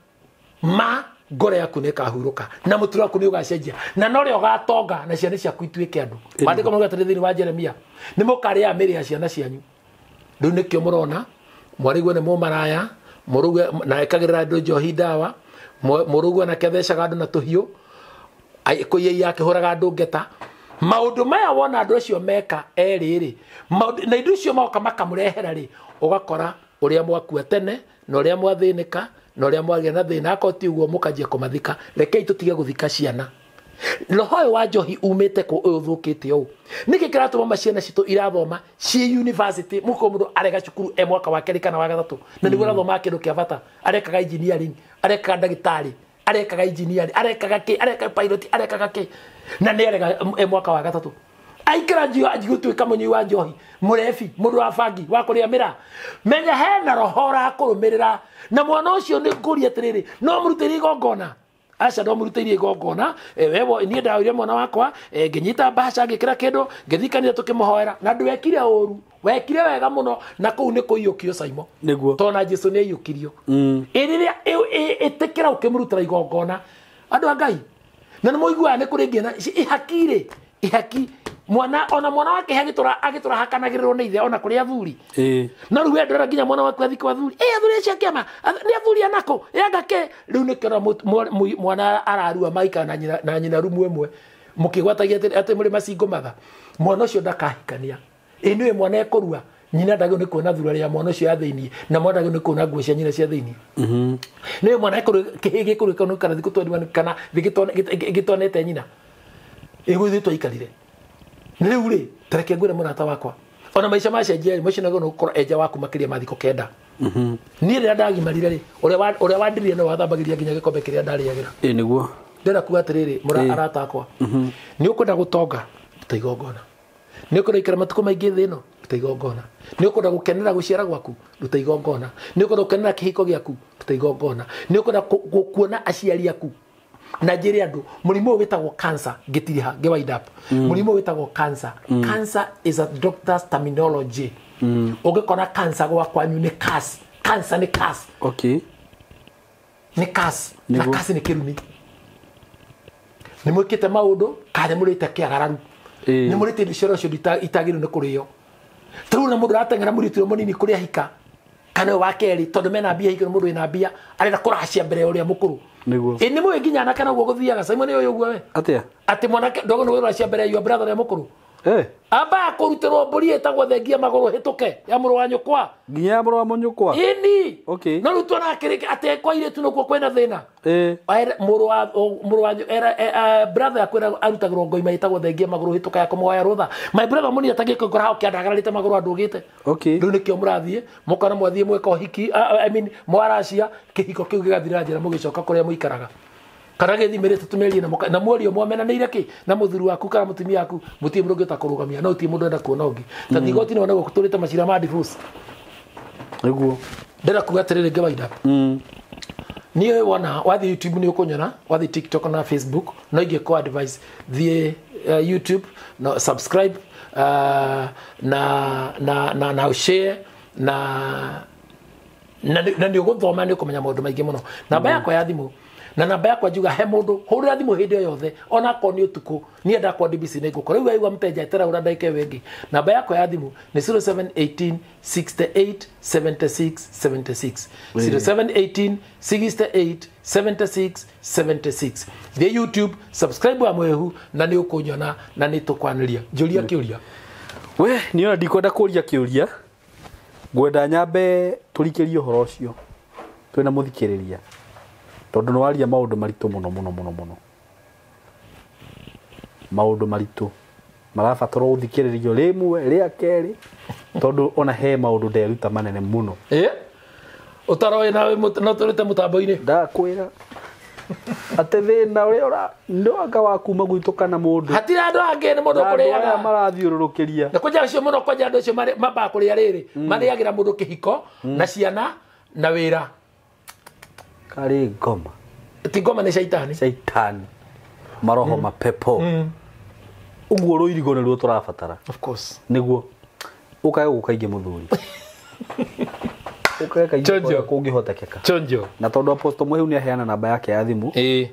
Speaker 1: ma ngoro yaku nĩ ĩkahurũka, na mũtũrĩre waku nĩ ũgacenjia, na norĩo ũgatonga, na ciana ciaku ituĩke andũ. Maandĩko mauga atĩrĩ thĩinĩ wa Jeremia, nĩ mũkarĩa mĩĩrĩ ya ciana cianyu. Rĩu nĩkĩo mũrona mwarĩguo nĩ mũmaraya, mũrũgue na ekagĩrĩra andũ njohi ndawa, mũrũgue nake athecaga andũ na tũhiũ, kũiya akĩhũraga andũ ngeta. Maũndũ maya wona andũ acio meka erĩ rĩ, na indo icio moka makamũrehera rĩ, ũgakora ũrĩa mwakua tene, na ũrĩa mwathĩnĩka, na ũrĩa mwagĩa na thĩna, akorwo ti ũguo mũkanjia kũmathika. Rekei tũtige gũthika ciana. Roho ũyũ wa njohi umĩte kũ ũyũ ũthũkĩte ũũ? Nĩkĩ kĩratũma ciana citũ irathoma ciĩ university, mũko mũndũ arega cukuru e mwaka wa kerĩ kana wa gatatũ, na nĩguo arathomaga kĩndũ kĩa bata, arekaga engineering, arekaga ndagĩtarĩ, arekaga engineering, arekaga kĩ, arekaga pilot, arekaga kĩ, na nĩ arega e mwaka wa gatatũ. Aikara njio anjigutuika munyui wa njohi murebi mundu wa bangi wa kuria mira menya hena roho rakurumirira na mwana ucio ni nguria atiriri no murutire igongona aca no murutire igongona wewe nie ndaurire mwana wakwa nginyita mbaca ngikira kindu ngithikanire tukimuhoera na ndwekire uru wekire wega muno na kuu ni kuiyukio Saimo
Speaker 2: niguo
Speaker 1: tona Jesu ni aiyukirio iriria itikira ukimurutira igongona andu a Ngai na ni muiguaga ni kuri nginya ihaki ihaki mwana ona mwana wake agitura hakanagirwo ni ithe ona kuri athuri no riu ndora nginya mwana waku athi kwa athuri athuri acio kiama ni athuri anako yangake riu nikira mwana ararua maika na nyina rumu emwe mukigwatagia ati muri macingo matha mwana ucio ndakahikania ĩ mwana ekurua nyina ndagä nä kuona thura ya mwana ũcio ya thĩinĩ na mwana ndagä nä kuona nguo cia nyina cia thĩinĩ nä mwana kĩhĩ gĩkũrũ kana thikũ 21 kana gĩtonete nyina ĩgũthiĩ twaikarire nĩ rĩu rĩ tareke ngwĩre mũrata wakwa ona maica macenjia rĩ mũcio nagwo gũkorwo enja waku makĩria ma thikũ 9 niĩ rĩrĩa ndagimarire rĩ ũrĩa wandirire no wathambagĩria nginya gĩkombe kĩrĩa ndarĩagĩra
Speaker 2: ĩ nĩguo
Speaker 1: ndĩrenda kuga atĩrĩrĩ arata akwa nĩ ũkwenda gũtonga ruta igongona nĩ ũkwenda gũikara matukũ maingĩ thĩ ĩno ruta igongona nĩ ũkwenda gũkenera gũciara gwaku ruta igongona nĩ ũkwenda gũkenera kĩhiko gĩaku ruta igongona nĩ ũkwenda kuona aciari aku na njĩre andũ mũrimũ ũyũ wĩtagwo cancer ngĩtiriha ngĩ wind up mũrimũ ũyũ wĩtagwo cancer cancer is a doctor's terminology ũngĩkona cancer gwa kwanyu nĩ curse cancer nĩ curse
Speaker 2: okay
Speaker 1: nĩ curse na curse nĩ kĩrumi nĩ mwĩkĩte maũndũ kana nĩ mũrĩte kĩagararu nĩ mũrĩte indo cia ũcio itagĩrĩirwo nĩ kũrĩo tarĩu na mũndũ arateng'era mũirĩtu ũrĩa mũnini kũrĩa hika kana ũyũ wa kerĩ tondũ mena mbia hika nĩ mũndũ wĩna mbia arenda kũracia mbere ya ũrĩa mũkũrũ
Speaker 2: nĩguo
Speaker 1: ĩ nĩ mũĩ nginya anake noguo gũthiaga Simon nĩ ũyũ ũguo we
Speaker 2: atĩa
Speaker 1: atĩ mwanake ndogo nĩ ũracia mbere ya your brother ũrĩa mũkũrũ ambaga kũrutĩrwo mbũri ĩtagwo thengia magũrũ hĩtũke ya mũrũ wa nyũkwa
Speaker 2: nginya ya mũrũ wa mũnyũkwa
Speaker 1: ĩni
Speaker 2: okay
Speaker 1: no rĩu tuonaga kĩrĩkĩ atĩ kwa airĩtu nokuo kwĩna thĩna mũrũ wa brother yakwa arutagĩrwo ngoima ĩtagwo thengia magũrũ hĩtũka ya kũmũhoya rũtha my brother mũnini atangĩka ngora hau kĩandagararĩte magũrũ andũgĩte
Speaker 2: okay
Speaker 1: rĩu nĩkĩo mũrathiĩ mũkona mwathiĩ mweka ũhiki I mean mwaracia kĩhiko kĩu gĩgathira njĩra mũgĩcoka kũrĩa mũikaraga kana gĩthimĩrĩte tũmĩarie na mwario mwamenanĩire kĩ na mũthuri waku kana mũtumia waku mũtirĩ mũndũ ũngĩhota kũrũgamia no ũtirĩ mũndũ enda kuona ũngĩ ta igoti nĩ wonagwo tũrĩte macira ma divorce
Speaker 2: nĩguo
Speaker 1: ndĩrenda kuga atĩrĩrĩ ngĩwainda niĩ wona wathiĩ YouTube nĩ ũkũnyona wathiĩ TikTok na Facebook no ingĩkũ advice thiĩ YouTube no subscribe na share na nĩ ũgũthoma nĩ ũkũmenya maũndũ maingĩ mũno namba yakwa ya thimũ na namba yakwa njuga he mũndũ hũrĩra thimũ hĩndĩ o yothe ona akorwo nĩ ũtukũ niĩ ndakwa DBC nĩ ngũkora rĩu waigua mũteja etera ũra ndagĩka ĩyo ĩngĩ namba yakwa ya thimũ nĩ 0718 68 76 76 0718 68 76 76 thiĩ YouTube subscribe wa Mwehu na nĩ ũkũnyona na nĩ tũkwanĩria njũria kĩũria
Speaker 2: we niĩ ona ndikwenda kũria kĩũria ngwenda nyambe tũrikĩrie ũhoro ũcio twĩna mũthikĩrĩria tondũ nĩ waria maũndũ maritũ mũno mũno mũno mũno maũndũ maritũ marabatara gũthikĩrĩrio rĩmwe rĩa kerĩ tondũ ona he maũndũ nderuta manene mũno
Speaker 1: ũtaroĩ nawe no tũrĩte mũtambo-inĩ
Speaker 2: ndakwĩra atĩ thĩna ũrĩa nĩ anga wa kuma gwitũ kana mũndũ
Speaker 1: hatirĩ andũ angĩ nĩ mũndũ ũkũrĩaga
Speaker 2: aya marathiũrũrũkĩria
Speaker 1: na kwanja acio mũno kwanja andũ acio mambaga kũrĩa rĩrĩ marĩagĩra mũndũ kĩhiko na ciana na wĩra
Speaker 2: karĩ ngoma
Speaker 1: ti ngoma nĩ caitani
Speaker 2: caitani maroho mapepo ũguo rũirigo nĩruo tũrabatara
Speaker 1: of course
Speaker 2: nĩguo ũkage gũka ingĩ mũthuri ũkage kaingĩ kũngĩhotekeka
Speaker 1: chonjo
Speaker 2: na tondũ Apostle Mwehu nĩ aheana namba yake ya thimũ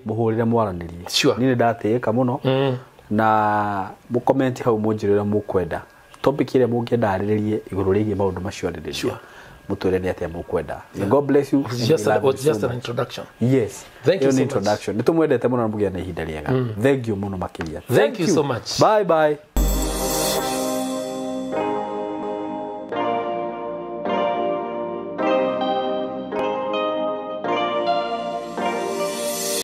Speaker 2: mũhũrĩre mwaranĩrie
Speaker 1: sure.
Speaker 2: Niĩ nĩ ndatĩĩka mũno na mũkomenti hau mũnjĩre ũrĩa mũkwenda topic ĩrĩa mũngĩenda arĩrĩrie igũrũ rĩgiĩ maũndũ macio arĩrĩria
Speaker 1: Sure.
Speaker 2: mũtwĩre nĩ atĩa mũkwenda God bless you.
Speaker 1: It was just an introduction.
Speaker 2: Yes.
Speaker 1: Thank you so much.
Speaker 2: Introduction. Nĩ tũmwendete mũno na mũgĩe na ihinda rĩega. Thank you mũno makĩria.
Speaker 1: Thank you so much.
Speaker 2: Bye bye.